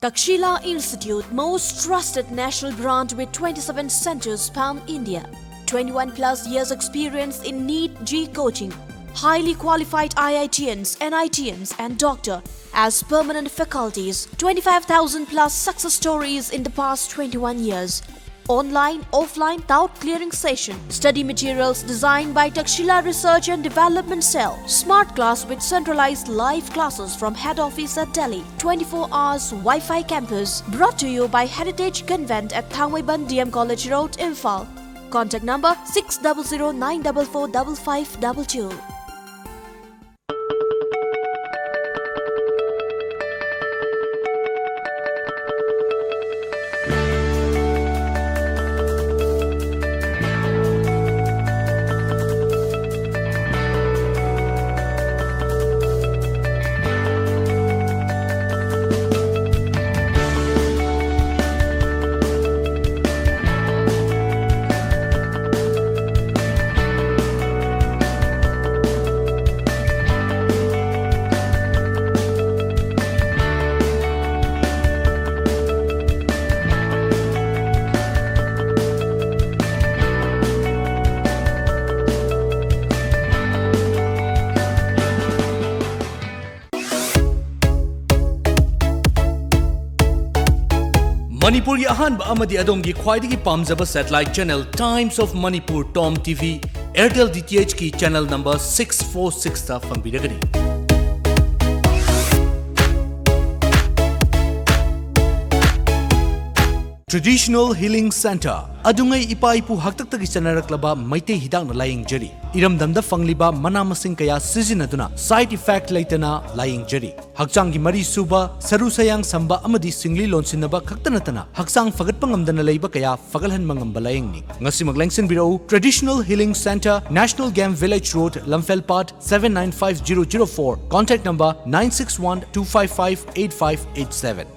Takshila Institute, most trusted national brand with twenty-seven centers pan India. twenty-one plus years experience in NEET G coaching. Highly qualified IITians, NITians, and doctor as permanent faculties. twenty-five thousand plus success stories in the past twenty-one years. Online, offline doubt clearing session. Study materials designed by Takshila Research and Development Cell. Smart class with centralized live classes from head office at Delhi. Twenty-four hours Wi-Fi campus. Brought to you by Heritage Convent at Thangmeiban D M College Road, Imphal. Contact number six double zero nine double four double five double two. ꯃꯅꯤꯄꯨꯔꯒꯤ ꯑꯍꯥꯟꯕ ꯑꯃꯗꯤ ꯑꯗꯣꯝꯒꯤ ꯈ꯭ꯋꯥꯏꯗꯒꯤ ꯄꯥꯝꯖꯕ satellite channel Times of Manipur, TOM TV, Airtel D T H ꯀꯤ channel number six four six ꯇ ꯐꯪꯕꯤꯔꯒꯅꯤ꯫ Traditional Healing Center, ꯑꯗꯨꯉꯩ ꯏꯄꯥ ꯏꯄꯨ ꯍꯥꯛꯇꯛꯇꯒꯤ ꯆꯠꯅꯔꯛꯂꯕ ꯃꯩꯇꯩ ꯍꯤꯗꯥꯛꯅ ꯂꯥꯌꯦꯡꯖꯔꯤ꯫ ꯏꯔꯝꯗꯝꯗ ꯐꯪꯂꯤꯕ ꯃꯅꯥ ꯃꯁꯤꯡ ꯀꯌꯥ ꯁꯤꯖꯤꯟꯅꯗꯨꯅ side effect ꯂꯩꯇꯅ ꯂꯥꯌꯦꯡꯖꯔꯤ꯫ ꯍꯛꯆꯥꯡꯒꯤ ꯃꯔꯤ ꯁꯨꯕ, ꯁꯔꯨ ꯁꯌꯥꯡ ꯁꯝꯕ ꯑꯃꯗꯤ ꯁꯤꯡꯂꯤ ꯂꯣꯟꯁꯤꯟꯅꯕ ꯈꯛꯇ ꯅꯠꯇꯅ ꯍꯛꯆꯥꯡ ꯐꯒꯠꯄ ꯉꯝꯗꯅ ꯂꯩꯕ ꯀꯌꯥ ꯐꯒꯠꯍꯟꯕ ꯉꯝꯕ ꯂꯥꯌꯦꯡꯅꯤ꯫ ꯉꯁꯤꯃꯛ ꯂꯦꯡꯁꯤꯟꯕꯤꯔꯛꯎ, Traditional Healing Center, National Game Village Road, Lamphel Pad, seven nine five zero zero four, contact number nine six one two five five eight five eight seven.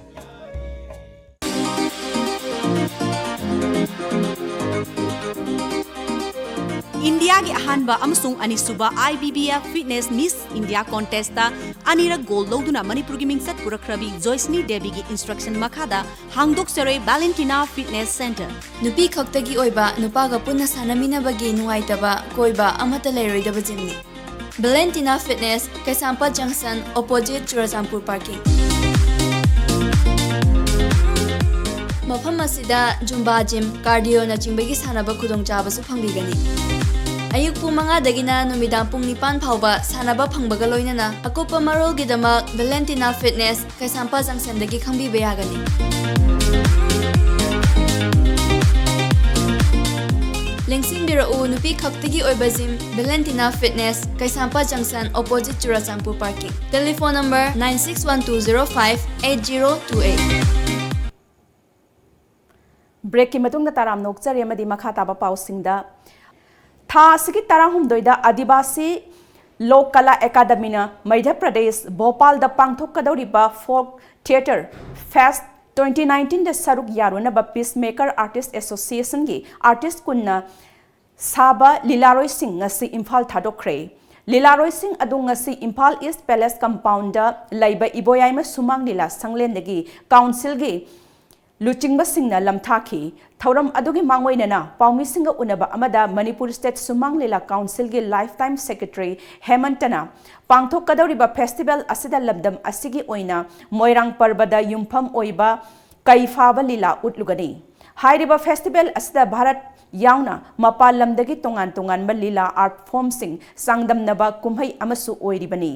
ꯏꯟꯗꯤꯌꯥꯒꯤ ꯑꯍꯥꯟꯕ ꯑꯃꯁꯨꯡ ꯑꯅꯤꯁꯨꯕ I B B F Fitness Miss India Contest ꯇ ꯑꯅꯤꯔꯛ gold ꯂꯧꯗꯨꯅ ꯃꯅꯤꯄꯨꯔꯒꯤ ꯃꯤꯡꯆꯠ ꯄꯨꯔꯛꯈ꯭ꯔꯕꯤ ꯖꯣꯏꯁꯅꯤ ꯗꯦꯕꯤꯒꯤ instruction ꯃꯈꯥꯗ ꯍꯥꯡꯗꯣꯛꯆꯔꯦ Valentina Fitness Center꯫ ꯅꯨꯄꯤ ꯈꯛꯇꯒꯤ ꯑꯣꯏꯕ, ꯅꯨꯄꯥꯒ ꯄꯨꯟꯅ ꯁꯥꯟꯅꯃꯤꯟꯅꯕꯒꯤ ꯅꯨꯡꯉꯥꯏꯇꯕ ꯀꯣꯏꯕ ꯑꯃꯠꯇ ꯂꯩꯔꯣꯏꯗꯕ gymꯅꯤ꯫ Valentina Fitness, ꯀꯩꯁꯥꯝꯄꯥꯠ junction, opposite ꯆꯨꯔꯆꯥꯟꯄꯨꯔ parking꯫ ꯃꯐꯝ ꯑꯁꯤꯗ ꯖꯨꯝꯕꯥ ꯖꯤꯝ, ꯀꯥꯔꯗꯤꯑꯣꯅꯆꯤꯡꯕꯒꯤ ꯁꯥꯟꯅꯕ ꯈꯨꯗꯣꯡꯆꯥꯕꯁꯨ ꯐꯪꯕꯤꯒꯅꯤ꯫ ꯑꯌꯨꯛ ꯄꯨꯡ ꯃꯉꯥꯗꯒꯤꯅ ꯅꯨꯃꯤꯗꯥꯡ ꯄꯨꯡ ꯅꯤꯄꯥꯟ ꯐꯥꯎꯕ ꯁꯥꯟꯅꯕ ꯐꯪꯕꯒ ꯂꯣꯏꯅꯅ ꯑꯀꯨꯞꯄ ꯃꯔꯣꯜꯒꯤꯗꯃꯛ ꯚꯦꯂꯦꯟꯇꯤꯅꯥ ꯐꯤꯠꯅꯦꯁ, ꯀꯩꯁꯥꯝꯄꯥꯠ ꯖꯪꯁꯟꯗꯒꯤ ꯈꯪꯕꯤꯕ ꯌꯥꯒꯅꯤ꯫ ꯂꯦꯡꯁꯤꯟꯕꯤꯔꯛꯎ, ꯅꯨꯄꯤ ꯈꯛꯇꯒꯤ ꯑꯣꯏꯕ ꯖꯤꯝ, ꯚꯦꯂꯦꯟꯇꯤꯅꯥ ꯐꯤꯠꯅꯦꯁ, ꯀꯩꯁꯥꯝꯄꯥꯠ ꯖꯪꯁꯟ, opposite Churachandpur parking. Telephone number nine six one two zero five eight zero two eight꯫ ꯕ꯭ꯔꯦꯛꯀꯤ ꯃꯇꯨꯡꯗ ꯇꯔꯥꯝꯅ ꯑꯣꯛꯆꯔꯤ ꯑꯃꯗꯤ ꯃꯈꯥ ꯇꯥꯕ ꯄꯥꯎꯁꯤꯡꯗ꯫ ꯊꯥ ꯑꯁꯤꯒꯤ ꯇꯔꯥꯍꯨꯝꯗꯣꯏꯗ ꯑꯥꯗꯤꯕꯥꯁꯤ ꯂꯣꯛ ꯀꯂꯥ ꯑꯦꯀꯥꯗꯃꯤꯅ ꯃꯙ꯭ꯌ ꯄ꯭ꯔꯗꯦꯁ ꯚꯣꯄꯥꯜꯗ ꯄꯥꯡꯊꯣꯛꯀꯗꯧꯔꯤꯕ ꯐꯣꯛ ꯊꯤꯌꯦꯇꯔ ꯐꯦꯁ twenty nineteenꯗ ꯁꯔꯨꯛ ꯌꯥꯔꯨꯅꯕ ꯄꯤꯁ ꯃꯦꯀꯔ ꯑꯥꯔꯇꯤꯁ ꯑꯦꯁꯣꯁꯤꯌꯦꯁꯟꯒꯤ ꯑꯥꯔꯇꯤꯁ ꯀꯨꯟꯅ ꯁꯥꯕ ꯂꯤꯂꯥꯔꯣꯏꯁꯤꯡ ꯉꯁꯤ ꯏꯝꯐꯥꯜ ꯊꯥꯗꯣꯛꯈ꯭ꯔꯦ꯫ ꯂꯤꯂꯥꯔꯣꯏꯁꯤꯡ ꯑꯗꯨ ꯉꯁꯤ ꯏꯝꯐꯥꯜ ꯏꯁ ꯄꯦꯂꯦꯁ ꯀꯝꯄꯥꯎꯟꯗ ꯂꯩꯕ ꯏꯕꯣꯌꯥꯏꯃ ꯁꯨꯃꯥꯡ ꯂꯤꯂꯥ ꯁꯪꯂꯦꯟꯗꯒꯤ ꯀꯥꯎꯟꯁꯤꯜꯒꯤ ꯂꯨꯆꯤꯡꯕꯁꯤꯡꯅ ꯂꯝꯊꯥꯈꯤ꯫ ꯊꯧꯔꯝ ꯑꯗꯨꯒꯤ ꯃꯥꯡꯑꯣꯏꯅꯅ ꯄꯥꯎꯃꯤꯁꯤꯡꯒ ꯎꯅꯕ ꯑꯃꯗ ꯃꯅꯤꯄꯨꯔ ꯁ꯭ꯇꯦꯠ ꯁꯨꯃꯥꯡ ꯂꯤꯂꯥ ꯀꯥꯎꯟꯁꯤꯜꯒꯤ ꯂꯥꯏꯐ ꯇꯥꯏꯝ ꯁꯦꯀ꯭ꯔꯦꯇꯔꯤ ꯍꯦꯃꯟꯇꯅ ꯄꯥꯡꯊꯣꯛꯀꯗꯧꯔꯤꯕ ꯐꯦꯁꯇꯤꯚꯦꯜ ꯑꯁꯤꯗ ꯂꯝꯗꯝ ꯑꯁꯤꯒꯤ ꯑꯣꯏꯅ ꯃꯣꯏꯔꯥꯡ ꯄꯔꯕꯗ ꯌꯨꯝꯐꯝ ꯑꯣꯏꯕ ꯀꯩ ꯐꯥꯕ ꯂꯤꯂꯥ ꯎꯠꯂꯨꯒꯅꯤ꯫ ꯍꯥꯏꯔꯤꯕ ꯐꯦꯁꯇꯤꯚꯦꯜ ꯑꯁꯤꯗ ꯚꯥꯔꯠ ꯌꯥꯎꯅ ꯃꯄꯥꯟ ꯂꯝꯗꯒꯤ ꯇꯣꯉꯥꯟ ꯇꯣꯉꯥꯟꯕ ꯂꯤꯂꯥ ꯑꯥꯔꯠ ꯐꯣꯔꯝꯁꯤꯡ ꯆꯥꯡꯗꯝꯅꯕ ꯀꯨꯝꯍꯩ ꯑꯃꯁꯨ ꯑꯣꯏꯔꯤꯕꯅꯤ꯫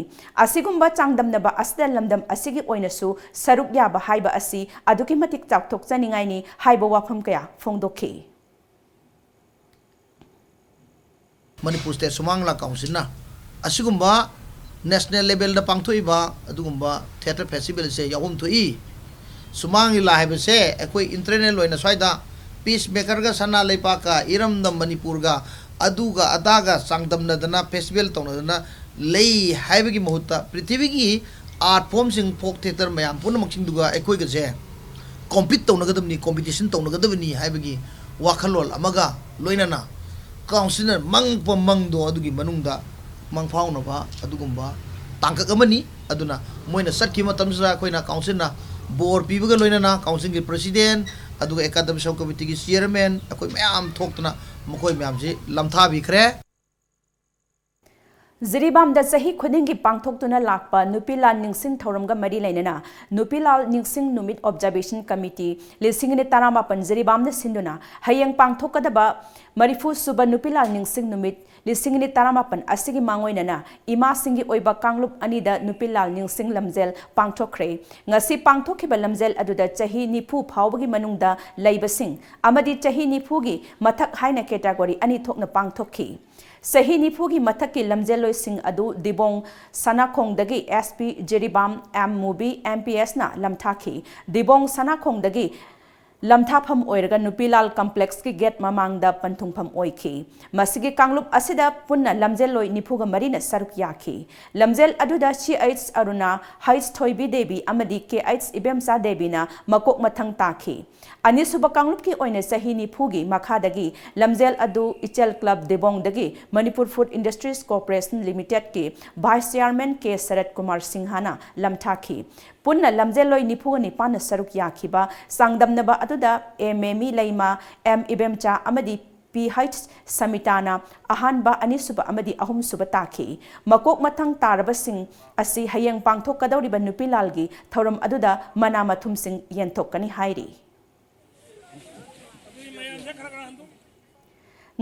ꯑꯁꯤꯒꯨꯝꯕ ꯆꯥꯡꯗꯝꯅꯕ ꯑꯁꯤꯗ ꯂꯝꯗꯝ ꯑꯁꯤꯒꯤ ꯑꯣꯏꯅꯁꯨ ꯁꯔꯨꯛ ꯌꯥꯕ ꯍꯥꯏꯕ ꯑꯁꯤ ꯑꯗꯨꯛꯀꯤ ꯃꯇꯤꯛ ꯆꯥꯎꯊꯣꯛꯆꯅꯤꯡꯉꯥꯏꯅꯤ ꯍꯥꯏꯕ ꯋꯥꯐꯝ ꯀꯌꯥ ꯐꯣꯡꯗꯣꯛꯈꯤ꯫ ꯃꯅꯤꯄꯨꯔ ꯁ꯭ꯇꯦꯠ ꯁꯨꯃꯥꯡ ꯂꯤꯂꯥ ꯀꯥꯎꯟꯁꯤꯜꯅ ꯑꯁꯤꯒꯨꯝꯕ ꯅꯦꯁꯅꯦꯜ ꯂꯦꯚꯦꯜꯗ ꯄꯥꯡꯊꯣꯛꯏꯕ ꯑꯗꯨꯒꯨꯝꯕ ꯊꯤꯌꯦꯇꯔ ꯐꯦꯁꯇꯤꯚꯦꯜꯁꯦ ꯌꯥꯎꯐꯝ ꯊꯣꯛꯏ꯫ ꯁꯨꯃꯥꯡ ꯂꯤꯂꯥ ꯍꯥꯏꯕꯁꯦ ꯑꯩꯈꯣꯏ ꯏꯟꯇꯔꯅꯦꯜ ꯑꯣꯏꯅ ꯁ꯭ꯋꯥꯏꯗ ꯄꯤꯁ ꯃꯦꯀꯔꯒ ꯁꯅꯥ ꯂꯩꯄꯥꯛꯀ ꯏꯔꯝꯗꯝ ꯃꯅꯤꯄꯨꯔꯒ ꯑꯗꯨꯒ ꯑꯗꯥꯒ ꯆꯥꯡꯗꯝꯅꯗꯅ ꯐꯦꯁꯇꯤꯚꯦꯜ ꯇꯧꯅꯗꯅ ꯂꯩ ꯍꯥꯏꯕꯒꯤ ꯃꯍꯨꯠꯇ ꯄ꯭ꯔꯤꯊꯤꯕꯤꯒꯤ ꯑꯥꯔꯠ ꯐꯣꯔꯝꯁꯤꯡ, ꯐꯣꯛ ꯊꯤꯌꯦꯇꯔ ꯃꯌꯥꯝ ꯄꯨꯝꯅꯃꯛꯁꯤꯡꯗꯨꯒ ꯑꯩꯈꯣꯏꯒꯁꯦ ꯀꯣꯝꯄꯤꯠ ꯇꯧꯅꯒꯗꯕꯅꯤ, ꯀꯣꯝꯄꯤꯇꯤꯁꯟ ꯇꯧꯅꯒꯗꯕꯅꯤ ꯍꯥꯏꯕꯒꯤ ꯋꯥꯈꯜꯂꯣꯟ ꯑꯃꯒ ꯂꯣꯏꯅꯅ ꯀꯥꯎꯟꯁꯤꯜꯅ ꯃꯪꯉꯛꯄ ꯃꯪꯗꯣ ꯑꯗꯨꯒꯤ ꯃꯅꯨꯡꯗ ꯃꯪꯐꯥꯎꯅꯕ ꯑꯗꯨꯒꯨꯝꯕ ꯇꯥꯡꯀꯛ ꯑꯃꯅꯤ꯫ ꯑꯗꯨꯅ ꯃꯣꯏꯅ ꯆꯠꯈꯤꯕ ꯃꯇꯝꯁꯤꯗ ꯑꯩꯈꯣꯏꯅ ꯀꯥꯎꯟꯁꯤꯜꯅ ꯕꯣꯔ ꯄꯤꯕꯒ ꯂꯣꯏꯅꯅ ꯀꯥꯎꯟꯁꯤꯜꯒꯤ ꯄ꯭ꯔꯦꯁꯤꯗꯦꯟ, ꯑꯗꯨꯒ ꯑꯦꯀꯥꯗꯃꯤ ꯁꯕ ꯀꯃꯤꯇꯤꯒꯤ ꯆꯤꯌꯔꯃꯦꯟ, ꯑꯩꯈꯣꯏ ꯃꯌꯥꯝ ꯊꯣꯛꯇꯅ ꯃꯈꯣꯏ ꯃꯌꯥꯝꯁꯤ ꯂꯝꯊꯥꯕꯤꯈ꯭ꯔꯦ꯫ ꯖꯤꯔꯤꯕꯥꯝꯗ ꯆꯍꯤ ꯈꯨꯗꯤꯡꯒꯤ ꯄꯥꯡꯊꯣꯛꯇꯨꯅ ꯂꯥꯛꯄ ꯅꯨꯄꯤ ꯂꯥꯜ ꯅꯤꯡꯁꯤꯡ ꯊꯧꯔꯝꯒ ꯃꯔꯤ ꯂꯩꯅꯅ ꯅꯨꯄꯤ ꯂꯥꯜ ꯅꯤꯡꯁꯤꯡ ꯅꯨꯃꯤꯠ ꯑꯣꯕꯖꯥꯔꯕꯦꯁꯟ ꯀꯃꯤꯇꯤ ꯂꯤꯁꯤꯡ ꯑꯅꯤ ꯇꯔꯥꯃꯥꯄꯟ ꯖꯤꯔꯤꯕꯥꯝꯗ ꯁꯤꯟꯗꯨꯅ ꯍꯌꯦꯡ ꯄꯥꯡꯊꯣꯛꯀꯗꯕ ꯃꯔꯤꯐꯨ ꯁꯨꯕ ꯅꯨꯄꯤ ꯂꯥꯜ ꯅꯤꯡꯁꯤꯡ ꯅꯨꯃꯤꯠ ꯂꯤꯁꯤꯡ ꯑꯅꯤ ꯇꯔꯥꯃꯥꯄꯟ ꯑꯁꯤꯒꯤ ꯃꯥꯡꯑꯣꯏꯅꯅ ꯏꯃꯥꯁꯤꯡꯒꯤ ꯑꯣꯏꯕ ꯀꯥꯡꯂꯨꯞ ꯑꯅꯤꯗ ꯅꯨꯄꯤ ꯂꯥꯜ ꯅꯤꯡꯁꯤꯡ ꯂꯝꯖꯦꯜ ꯄꯥꯡꯊꯣꯛꯈ꯭ꯔꯦ꯫ ꯉꯁꯤ ꯄꯥꯡꯊꯣꯛꯈꯤꯕ ꯂꯝꯖꯦꯜ ꯑꯗꯨꯗ ꯆꯍꯤ ꯅꯤꯐꯨ ꯐꯥꯎꯕꯒꯤ ꯃꯅꯨꯡꯗ ꯂꯩꯕꯁꯤꯡ ꯑꯃꯗꯤ ꯆꯍꯤ ꯅꯤꯐꯨꯒꯤ ꯃꯊꯛ ꯍꯥꯏꯅ ꯀꯦꯇꯥꯒꯣꯔꯤ ꯑꯅꯤ ꯊꯣꯛꯅ ꯄꯥꯡꯊꯣꯛꯈꯤ꯫ ꯆꯍꯤ ꯅꯤꯐꯨꯒꯤ ꯃꯊꯛꯀꯤ ꯂꯝꯖꯦꯜꯂꯣꯏꯁꯤꯡ ꯑꯗꯨ ꯗꯤꯕꯣꯡ ꯁꯅꯥꯈꯣꯡꯗꯒꯤ ꯑꯦꯁ ꯄꯤ ꯖꯤꯔꯤꯕꯥꯝ ꯑꯦꯝ ꯃꯨꯕꯤ ꯑꯦꯝ ꯄꯤ ꯑꯦꯁꯅ ꯂꯝꯊꯥꯈꯤ꯫ ꯗꯤꯕꯣꯡ ꯁꯅꯥꯈꯣꯡꯗꯒꯤ ꯂꯝꯊꯥꯐꯝ ꯑꯣꯏꯔꯒ ꯅꯨꯄꯤꯂꯥꯜ ꯀꯝꯄ꯭ꯂꯦꯛꯁꯀꯤ ꯒꯦꯠ ꯃꯃꯥꯡꯗ ꯄꯟꯊꯨꯡꯐꯝ ꯑꯣꯏꯈꯤ꯫ ꯃꯁꯤꯒꯤ ꯀꯥꯡꯂꯨꯞ ꯑꯁꯤꯗ ꯄꯨꯟꯅ ꯂꯝꯖꯦꯜꯂꯣꯏ ꯅꯤꯐꯨꯒ ꯃꯔꯤꯅ ꯁꯔꯨꯛ ꯌꯥꯈꯤ꯫ ꯂꯝꯖꯦꯜ ꯑꯗꯨꯗ ꯁꯤ ꯑꯩꯆ ꯑꯔꯨꯅꯥ, ꯍꯩꯆ ꯊꯣꯏꯕꯤ ꯗꯦꯕꯤ ꯑꯃꯗꯤ ꯀꯦ ꯑꯩꯆ ꯏꯕꯦꯝꯆꯥ ꯗꯦꯕꯤꯅ ꯃꯀꯣꯛ ꯃꯊꯪ ꯇꯥꯈꯤ꯫ ꯑꯅꯤꯁꯨꯕ ꯀꯥꯡꯂꯨꯞꯀꯤ ꯑꯣꯏꯅ ꯆꯍꯤ ꯅꯤꯐꯨꯒꯤ ꯃꯈꯥꯗꯒꯤ ꯂꯝꯖꯦꯜ ꯑꯗꯨ ꯏꯆꯦꯜ ꯀ꯭ꯂꯕ ꯗꯤꯕꯣꯡꯗꯒꯤ ꯃꯅꯤꯄꯨꯔ ꯐꯨꯗ ꯏꯟꯗꯁꯇ꯭ꯔꯤꯁ ꯀꯣꯔꯄꯣꯔꯦꯁꯟ ꯂꯤꯃꯤꯇꯦꯗꯀꯤ vice chairman K Sarat Kumar ꯁꯤꯡꯍꯅ ꯂꯝꯊꯥꯈꯤ꯫ ꯄꯨꯟꯅ ꯂꯝꯖꯦꯜꯂꯣꯏ ꯅꯤꯐꯨꯒ ꯅꯤꯄꯥꯟꯅ ꯁꯔꯨꯛ ꯌꯥꯈꯤꯕ ꯆꯥꯡꯗꯝꯅꯕ ꯑꯗꯨꯗ ꯑꯦ ꯃꯦꯃꯤ ꯂꯩꯃ, ꯑꯦꯝ ꯏꯕꯦꯝꯆꯥ ꯑꯃꯗꯤ ꯄꯤ ꯍꯩꯆ ꯁꯃꯤꯇꯥꯅ ꯑꯍꯥꯟꯕ, ꯑꯅꯤꯁꯨꯕ ꯑꯃꯗꯤ ꯑꯍꯨꯝꯁꯨꯕ ꯇꯥꯈꯤ꯫ ꯃꯀꯣꯛ ꯃꯊꯪ ꯇꯥꯔꯕꯁꯤꯡ ꯑꯁꯤ ꯍꯌꯦꯡ ꯄꯥꯡꯊꯣꯛꯀꯗꯧꯔꯤꯕ ꯅꯨꯄꯤ ꯂꯥꯜꯒꯤ ꯊꯧꯔꯝ ꯑꯗꯨꯗ ꯃꯅꯥ ꯃꯊꯨꯝꯁꯤꯡ ꯌꯦꯟꯊꯣꯛꯀꯅꯤ ꯍꯥꯏꯔꯤ꯫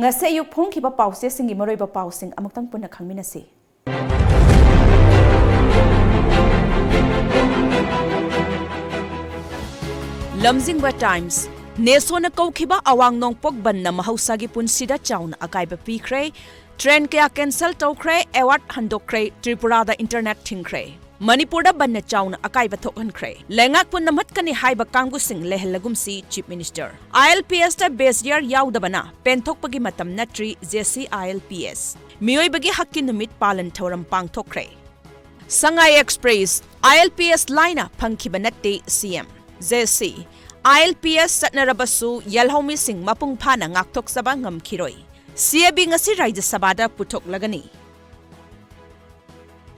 ꯉꯁꯤ ꯑꯌꯨꯛ ꯐꯣꯡꯈꯤꯕ ꯄꯥꯎꯆꯦꯁꯤꯡꯒꯤ ꯃꯔꯨꯑꯣꯏꯕ ꯄꯥꯎꯁꯤꯡ ꯑꯃꯨꯛꯇꯪ ꯄꯨꯟꯅ ꯈꯪꯃꯤꯟꯅꯁꯤ꯫ ꯂꯝꯖꯤꯡꯕ ꯇꯥꯏꯝꯁ꯫ ꯅꯦꯁꯣꯅ ꯀꯧꯈꯤꯕ ꯑꯋꯥꯡ ꯅꯣꯡꯄꯣꯛ ꯕꯟꯅ ꯃꯍꯧꯁꯥꯒꯤ ꯄꯨꯟꯁꯤꯗ ꯆꯥꯎꯅ ꯑꯀꯥꯏꯕ ꯄꯤꯈ꯭ꯔꯦ꯫ ꯇ꯭ꯔꯦꯟ ꯀꯌꯥ ꯀꯦꯟꯁꯦꯜ ꯇꯧꯈ꯭ꯔꯦ, ꯑꯦꯋꯥꯔꯗ ꯍꯟꯗꯣꯛꯈ꯭ꯔꯦ, ꯇ꯭ꯔꯤꯄꯨꯔꯥꯗ ꯏꯟꯇꯔꯅꯦꯠ ꯊꯤꯡꯈ꯭ꯔꯦ꯫ ꯃꯅꯤꯄꯨꯔꯗ ꯕꯟꯅ ꯆꯥꯎꯅ ꯑꯀꯥꯏꯕ ꯊꯣꯛꯍꯟꯈ꯭ꯔꯦ꯫ ꯂꯩꯉꯥꯛꯄꯨ ꯅꯝꯍꯠꯀꯅꯤ ꯍꯥꯏꯕ ꯀꯥꯡꯕꯨꯁꯤꯡ ꯂꯩꯍꯜꯂꯒꯨꯝꯁꯤ, ꯆꯤꯐ ꯃꯤꯅꯤꯁꯇꯔ꯫ ꯑꯥꯏ ꯑꯦꯜ ꯄꯤ ꯑꯦꯁꯇ ꯕꯦꯁ ꯌꯔ ꯌꯥꯎꯗꯕꯅ ꯄꯦꯟꯊꯣꯛꯄꯒꯤ ꯃꯇꯝ ꯅꯠꯇ꯭ꯔꯤ, J C I L P S. ꯃꯤꯑꯣꯏꯕꯒꯤ ꯍꯛꯀꯤ ꯅꯨꯃꯤꯠ ꯄꯥꯂꯟ ꯊꯧꯔꯝ ꯄꯥꯡꯊꯣꯛꯈ꯭ꯔꯦ꯫ ꯁꯉꯥꯏ ꯑꯦꯛꯁꯄ꯭ꯔꯦꯁ, ꯑꯥꯏ ꯑꯦꯜ ꯄꯤ ꯑꯦꯁ ꯂꯥꯏꯅ ꯐꯪꯈꯤꯕ ꯅꯠꯇꯦ, ꯁꯤ ꯑꯦꯝ꯫ ꯖꯦ ꯁꯤ, ꯑꯥꯏ ꯑꯦꯜ ꯄꯤ ꯑꯦꯁ ꯆꯠꯅꯔꯕꯁꯨ ꯌꯦꯜꯍꯧꯃꯤꯁꯤꯡ ꯃꯄꯨꯡ ꯐꯥꯅ ꯉꯥꯛꯊꯣꯛꯆꯕ ꯉꯝꯈꯤꯔꯣꯏ꯫ ꯁꯤ ꯑꯦ ꯕꯤ ꯉꯁꯤ ꯔꯥꯖ꯭ꯌ ꯁꯚꯥꯗ ꯄꯨꯊꯣꯛꯂꯒꯅꯤ꯫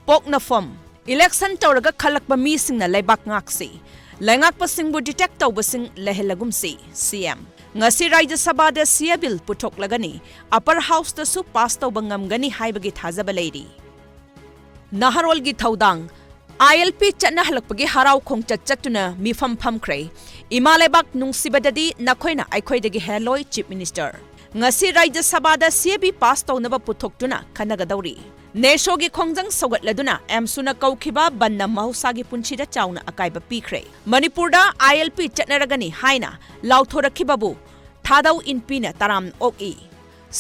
ꯄꯣꯛꯅꯐꯝ, ꯏꯂꯦꯛꯁꯟ ꯇꯧꯔꯒ ꯈꯜꯂꯛꯄ ꯃꯤꯁꯤꯡꯅ ꯂꯩꯕꯥꯛ ꯉꯥꯛꯁꯤ꯫ ꯂꯩꯉꯥꯛꯄꯁꯤꯡꯕꯨ ꯗꯤꯇꯦꯛ ꯇꯧꯕꯁꯤꯡ ꯂꯩꯍꯜꯂꯒꯨꯝꯁꯤ, ꯁꯤ ꯑꯦꯝ꯫ ꯉꯁꯤ ꯔꯥꯖ꯭ꯌ ꯁꯚꯥꯗ ꯁꯤ ꯑꯦ ꯕꯤꯜ ꯄꯨꯊꯣꯛꯂꯒꯅꯤ, ꯑꯄꯔ ꯍꯥꯎꯁꯇꯁꯨ ꯄꯥꯁ ꯇꯧꯕ ꯉꯝꯒꯅꯤ ꯍꯥꯏꯕꯒꯤ ꯊꯥꯖꯕ ꯂꯩꯔꯤ꯫ ꯅꯍꯥꯔꯣꯜꯒꯤ ꯊꯧꯗꯥꯡ꯫ ꯑꯥꯏ ꯑꯦꯜ ꯄꯤ ꯆꯠꯅꯍꯜꯂꯛꯄꯒꯤ ꯍꯔꯥꯎ ꯈꯣꯡꯆꯠ ꯆꯠꯇꯨꯅ ꯃꯤꯐꯝ ꯐꯝꯈ꯭ꯔꯦ꯫ ꯏꯃꯥ ꯂꯩꯕꯥꯛ ꯅꯨꯡꯁꯤꯕꯗꯗꯤ ꯅꯈꯣꯏꯅ ꯑꯩꯈꯣꯏꯗꯒꯤ ꯍꯦꯜꯂꯣꯏ, ꯆꯤꯐ ꯃꯤꯅꯤꯁꯇꯔ꯫ ꯉꯁꯤ ꯔꯥꯖ꯭ꯌ ꯁꯚꯥꯗ ꯁꯤ ꯑꯦ ꯕꯤ ꯄꯥꯁ ꯇꯧꯅꯕ ꯄꯨꯊꯣꯛꯇꯨꯅ ꯈꯟꯅꯒꯗꯧꯔꯤ꯫ ꯅꯦꯁꯣꯒꯤ ꯈꯣꯡꯖꯪ ꯁꯧꯒꯠꯂꯗꯨꯅ ꯑꯦꯝꯁꯨꯅ ꯀꯧꯈꯤꯕ ꯕꯟꯅ ꯃꯍꯧꯁꯥꯒꯤ ꯄꯨꯟꯁꯤꯗ ꯆꯥꯎꯅ ꯑꯀꯥꯏꯕ ꯄꯤꯈ꯭ꯔꯦ꯫ ꯃꯅꯤꯄꯨꯔꯗ ꯑꯥꯏ ꯑꯦꯜ ꯄꯤ ꯆꯠꯅꯔꯒꯅꯤ ꯍꯥꯏꯅ ꯂꯥꯎꯊꯣꯔꯛꯈꯤꯕꯕꯨ ꯊꯥꯗꯧ ꯏꯟꯄꯤꯅ ꯇꯔꯥꯝ ꯑꯣꯛꯏ꯫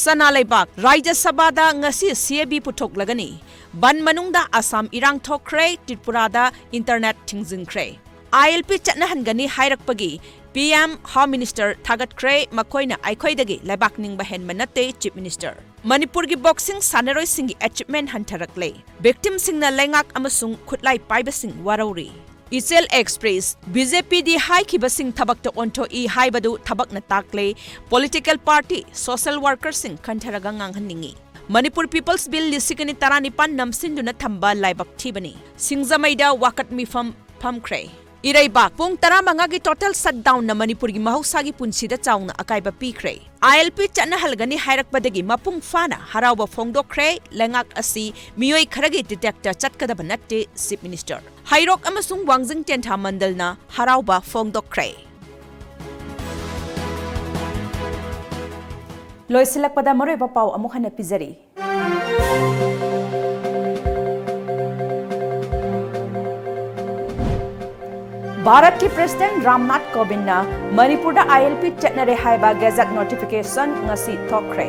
ꯁꯅꯥ ꯂꯩꯕꯥꯛ꯫ ꯔꯥꯖ꯭ꯌ ꯁꯚꯥꯗ ꯉꯁꯤ ꯁꯤ ꯑꯦ ꯕꯤ ꯄꯨꯊꯣꯛꯂꯒꯅꯤ꯫ ꯕꯟ ꯃꯅꯨꯡꯗ ꯑꯁꯥꯝ ꯏꯔꯥꯡ ꯊꯣꯛꯈ꯭ꯔꯦ, ꯇ꯭ꯔꯤꯄꯨꯔꯥꯗ ꯏꯟꯇꯔꯅꯦꯠ ꯊꯤꯡꯖꯤꯟꯈ꯭ꯔꯦ꯫ ꯑꯥꯏ ꯑꯦꯜ ꯄꯤ ꯆꯠꯅꯍꯟꯒꯅꯤ ꯍꯥꯏꯔꯛꯄꯒꯤ ꯄꯤ ꯑꯦꯝ, ꯍꯣꯝ ꯃꯤꯅꯤꯁꯇꯔ ꯊꯥꯒꯠꯈ꯭ꯔꯦ, ꯃꯈꯣꯏꯅ ꯑꯩꯈꯣꯏꯗꯒꯤ ꯂꯩꯕꯥꯛ ꯅꯤꯡꯕ ꯍꯦꯟꯕ ꯅꯠꯇꯦ, ꯆꯤꯐ ꯃꯤꯅꯤꯁꯇꯔ꯫ ꯃꯅꯤꯄꯨꯔꯒꯤ ꯕꯣꯛꯁꯤꯡ ꯁꯥꯟꯅꯔꯣꯏꯁꯤꯡꯒꯤ ꯑꯦꯆꯤꯞꯃꯦꯟ ꯍꯟꯊꯔꯛꯂꯦ꯫ ꯚꯤꯛꯇꯤꯝꯁꯤꯡꯅ ꯂꯩꯉꯥꯛ ꯑꯃꯁꯨꯡ ꯈꯨꯠꯂꯥꯏ ꯄꯥꯏꯕꯁꯤꯡ ꯋꯥꯔꯧꯔꯤ꯫ ꯏꯆꯦꯜ ꯑꯦꯛꯁꯄ꯭ꯔꯦꯁ꯫ ꯕꯤ ꯖꯦ ꯄꯤꯗꯤ ꯍꯥꯏꯈꯤꯕꯁꯤꯡ ꯊꯕꯛꯇ ꯑꯣꯟꯊꯣꯛꯏ ꯍꯥꯏꯕꯗꯨ ꯊꯕꯛꯅ ꯇꯥꯛꯂꯦ꯫ ꯄꯣꯂꯤꯇꯤꯀꯦꯜ ꯄꯥꯔꯇꯤ, ꯁꯣꯁꯤꯌꯦꯜ ꯋꯥꯔꯀꯔꯁꯤꯡ ꯈꯟꯊꯔꯒ ꯉꯥꯡꯍꯟꯅꯤꯡꯏ꯫ ꯃꯅꯤꯄꯨꯔ ꯄꯤꯄꯜꯁ ꯕꯤꯜ ꯂꯤꯁꯤꯡ ꯑꯅꯤ ꯇꯔꯥꯅꯤꯄꯥꯟ ꯅꯝꯁꯤꯟꯗꯨꯅ ꯊꯝꯕ ꯂꯥꯏꯕꯛ ꯊꯤꯕꯅꯤ꯫ ꯁꯤꯡꯖꯃꯩꯗ ꯋꯥꯀꯠ ꯃꯤꯐꯝ ꯐꯝꯈ꯭ꯔꯦ꯫ ꯏꯔꯩꯕꯥꯛ꯫ ꯄꯨꯡ ꯇꯔꯥꯃꯉꯥꯒꯤ ꯇꯣꯇꯦꯜ ꯁꯠꯗꯥꯎꯟꯅ ꯃꯅꯤꯄꯨꯔꯒꯤ ꯃꯍꯧꯁꯥꯒꯤ ꯄꯨꯟꯁꯤꯗ ꯆꯥꯎꯅ ꯑꯀꯥꯏꯕ ꯄꯤꯈ꯭ꯔꯦ꯫ ꯑꯥꯏ ꯑꯦꯜ ꯄꯤ ꯆꯠꯅꯍꯜꯒꯅꯤ ꯍꯥꯏꯔꯛꯄꯗꯒꯤ ꯃꯄꯨꯡ ꯐꯥꯅ ꯍꯔꯥꯎꯕ ꯐꯣꯡꯗꯣꯛꯈ꯭ꯔꯦ꯫ ꯂꯩꯉꯥꯛ ꯑꯁꯤ ꯃꯤꯑꯣꯏ ꯈꯔꯒꯤ ꯗꯤꯇꯦꯛꯇ ꯆꯠꯀꯗꯕ ꯅꯠꯇꯦ, ꯆꯤꯐ ꯃꯤꯅꯤꯁꯇꯔ꯫ ꯍꯩꯔꯣꯛ ꯑꯃꯁꯨꯡ ꯋꯥꯡꯖꯤꯡ ꯇꯦꯟꯊꯥ ꯃꯟꯗꯜꯅ ꯍꯔꯥꯎꯕ ꯐꯣꯡꯗꯣꯛꯈ꯭ꯔꯦ꯫ ꯂꯣꯏꯁꯤꯜꯂꯛꯄꯗ ꯃꯔꯨꯑꯣꯏꯕ ꯄꯥꯎ ꯑꯃꯨꯛ ꯍꯟꯅ ꯄꯤꯖꯔꯤ꯫ ꯚꯥꯔꯠꯀꯤ ꯄ꯭ꯔꯦꯁꯤꯗꯦꯟꯠ ꯔꯥꯝꯅꯥꯊ ꯀꯣꯕꯤꯟꯗꯅ ꯃꯅꯤꯄꯨꯔꯗ ꯑꯥꯏ ꯑꯦꯜ ꯄꯤ ꯆꯠꯅꯔꯦ ꯍꯥꯏꯕ ꯒꯦꯖꯦꯠ ꯅꯣꯇꯤꯐꯤꯀꯦꯁꯟ ꯉꯁꯤ ꯊꯣꯛꯈ꯭ꯔꯦ꯫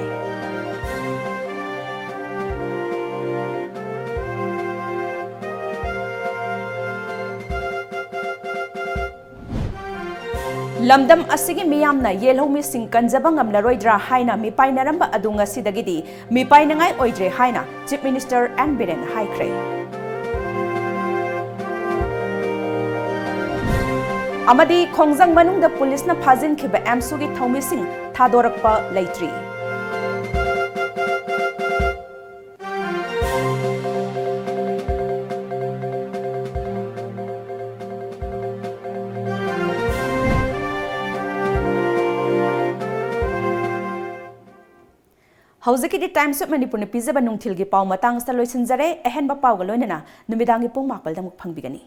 ꯂꯝꯗꯝ ꯑꯁꯤꯒꯤ ꯃꯤꯌꯥꯝꯅ ꯌꯦꯜꯍꯧꯃꯤꯁꯤꯡ ꯀꯟꯖꯕ ꯉꯝꯂꯔꯣꯏꯗ꯭ꯔꯥ ꯍꯥꯏꯅ ꯃꯤꯄꯥꯏꯅꯔꯝꯕ ꯑꯗꯨ ꯉꯁꯤꯗꯒꯤꯗꯤ ꯃꯤꯄꯥꯏꯅꯉꯥꯏ ꯑꯣꯏꯗ꯭ꯔꯦ ꯍꯥꯏꯅ ꯆꯤꯐ ꯃꯤꯅꯤꯁꯇꯔ ꯑꯦꯟ ꯕꯤꯔꯦꯟ ꯍꯥꯏꯈ꯭ꯔꯦ꯫ ꯑꯃꯗꯤ ꯈꯣꯡꯖꯪ ꯃꯅꯨꯡꯗ ꯄꯨꯂꯤꯁꯅ ꯐꯥꯖꯤꯟꯈꯤꯕ ꯑꯦꯝꯁꯨꯒꯤ ꯊꯧꯃꯤꯁꯤꯡ ꯊꯥꯗꯣꯔꯛꯄ ꯂꯩꯇ꯭ꯔꯤ꯫ ꯍꯧꯖꯤꯛꯀꯤꯗꯤ Times of Manipurꯅ ꯄꯤꯖꯕ ꯅꯨꯡꯊꯤꯜꯒꯤ ꯄꯥꯎ ꯃꯇꯥꯡ ꯑꯁꯤꯗ ꯂꯣꯏꯁꯤꯟꯖꯔꯦ꯫ ꯑꯍꯦꯟꯕ ꯄꯥꯎꯒ ꯂꯣꯏꯅꯅ ꯅꯨꯃꯤꯗꯥꯡꯒꯤ ꯄꯨꯡ ꯃꯥꯄꯜꯗ ꯑꯃꯨꯛ ꯐꯪꯕꯤꯒꯅꯤ꯫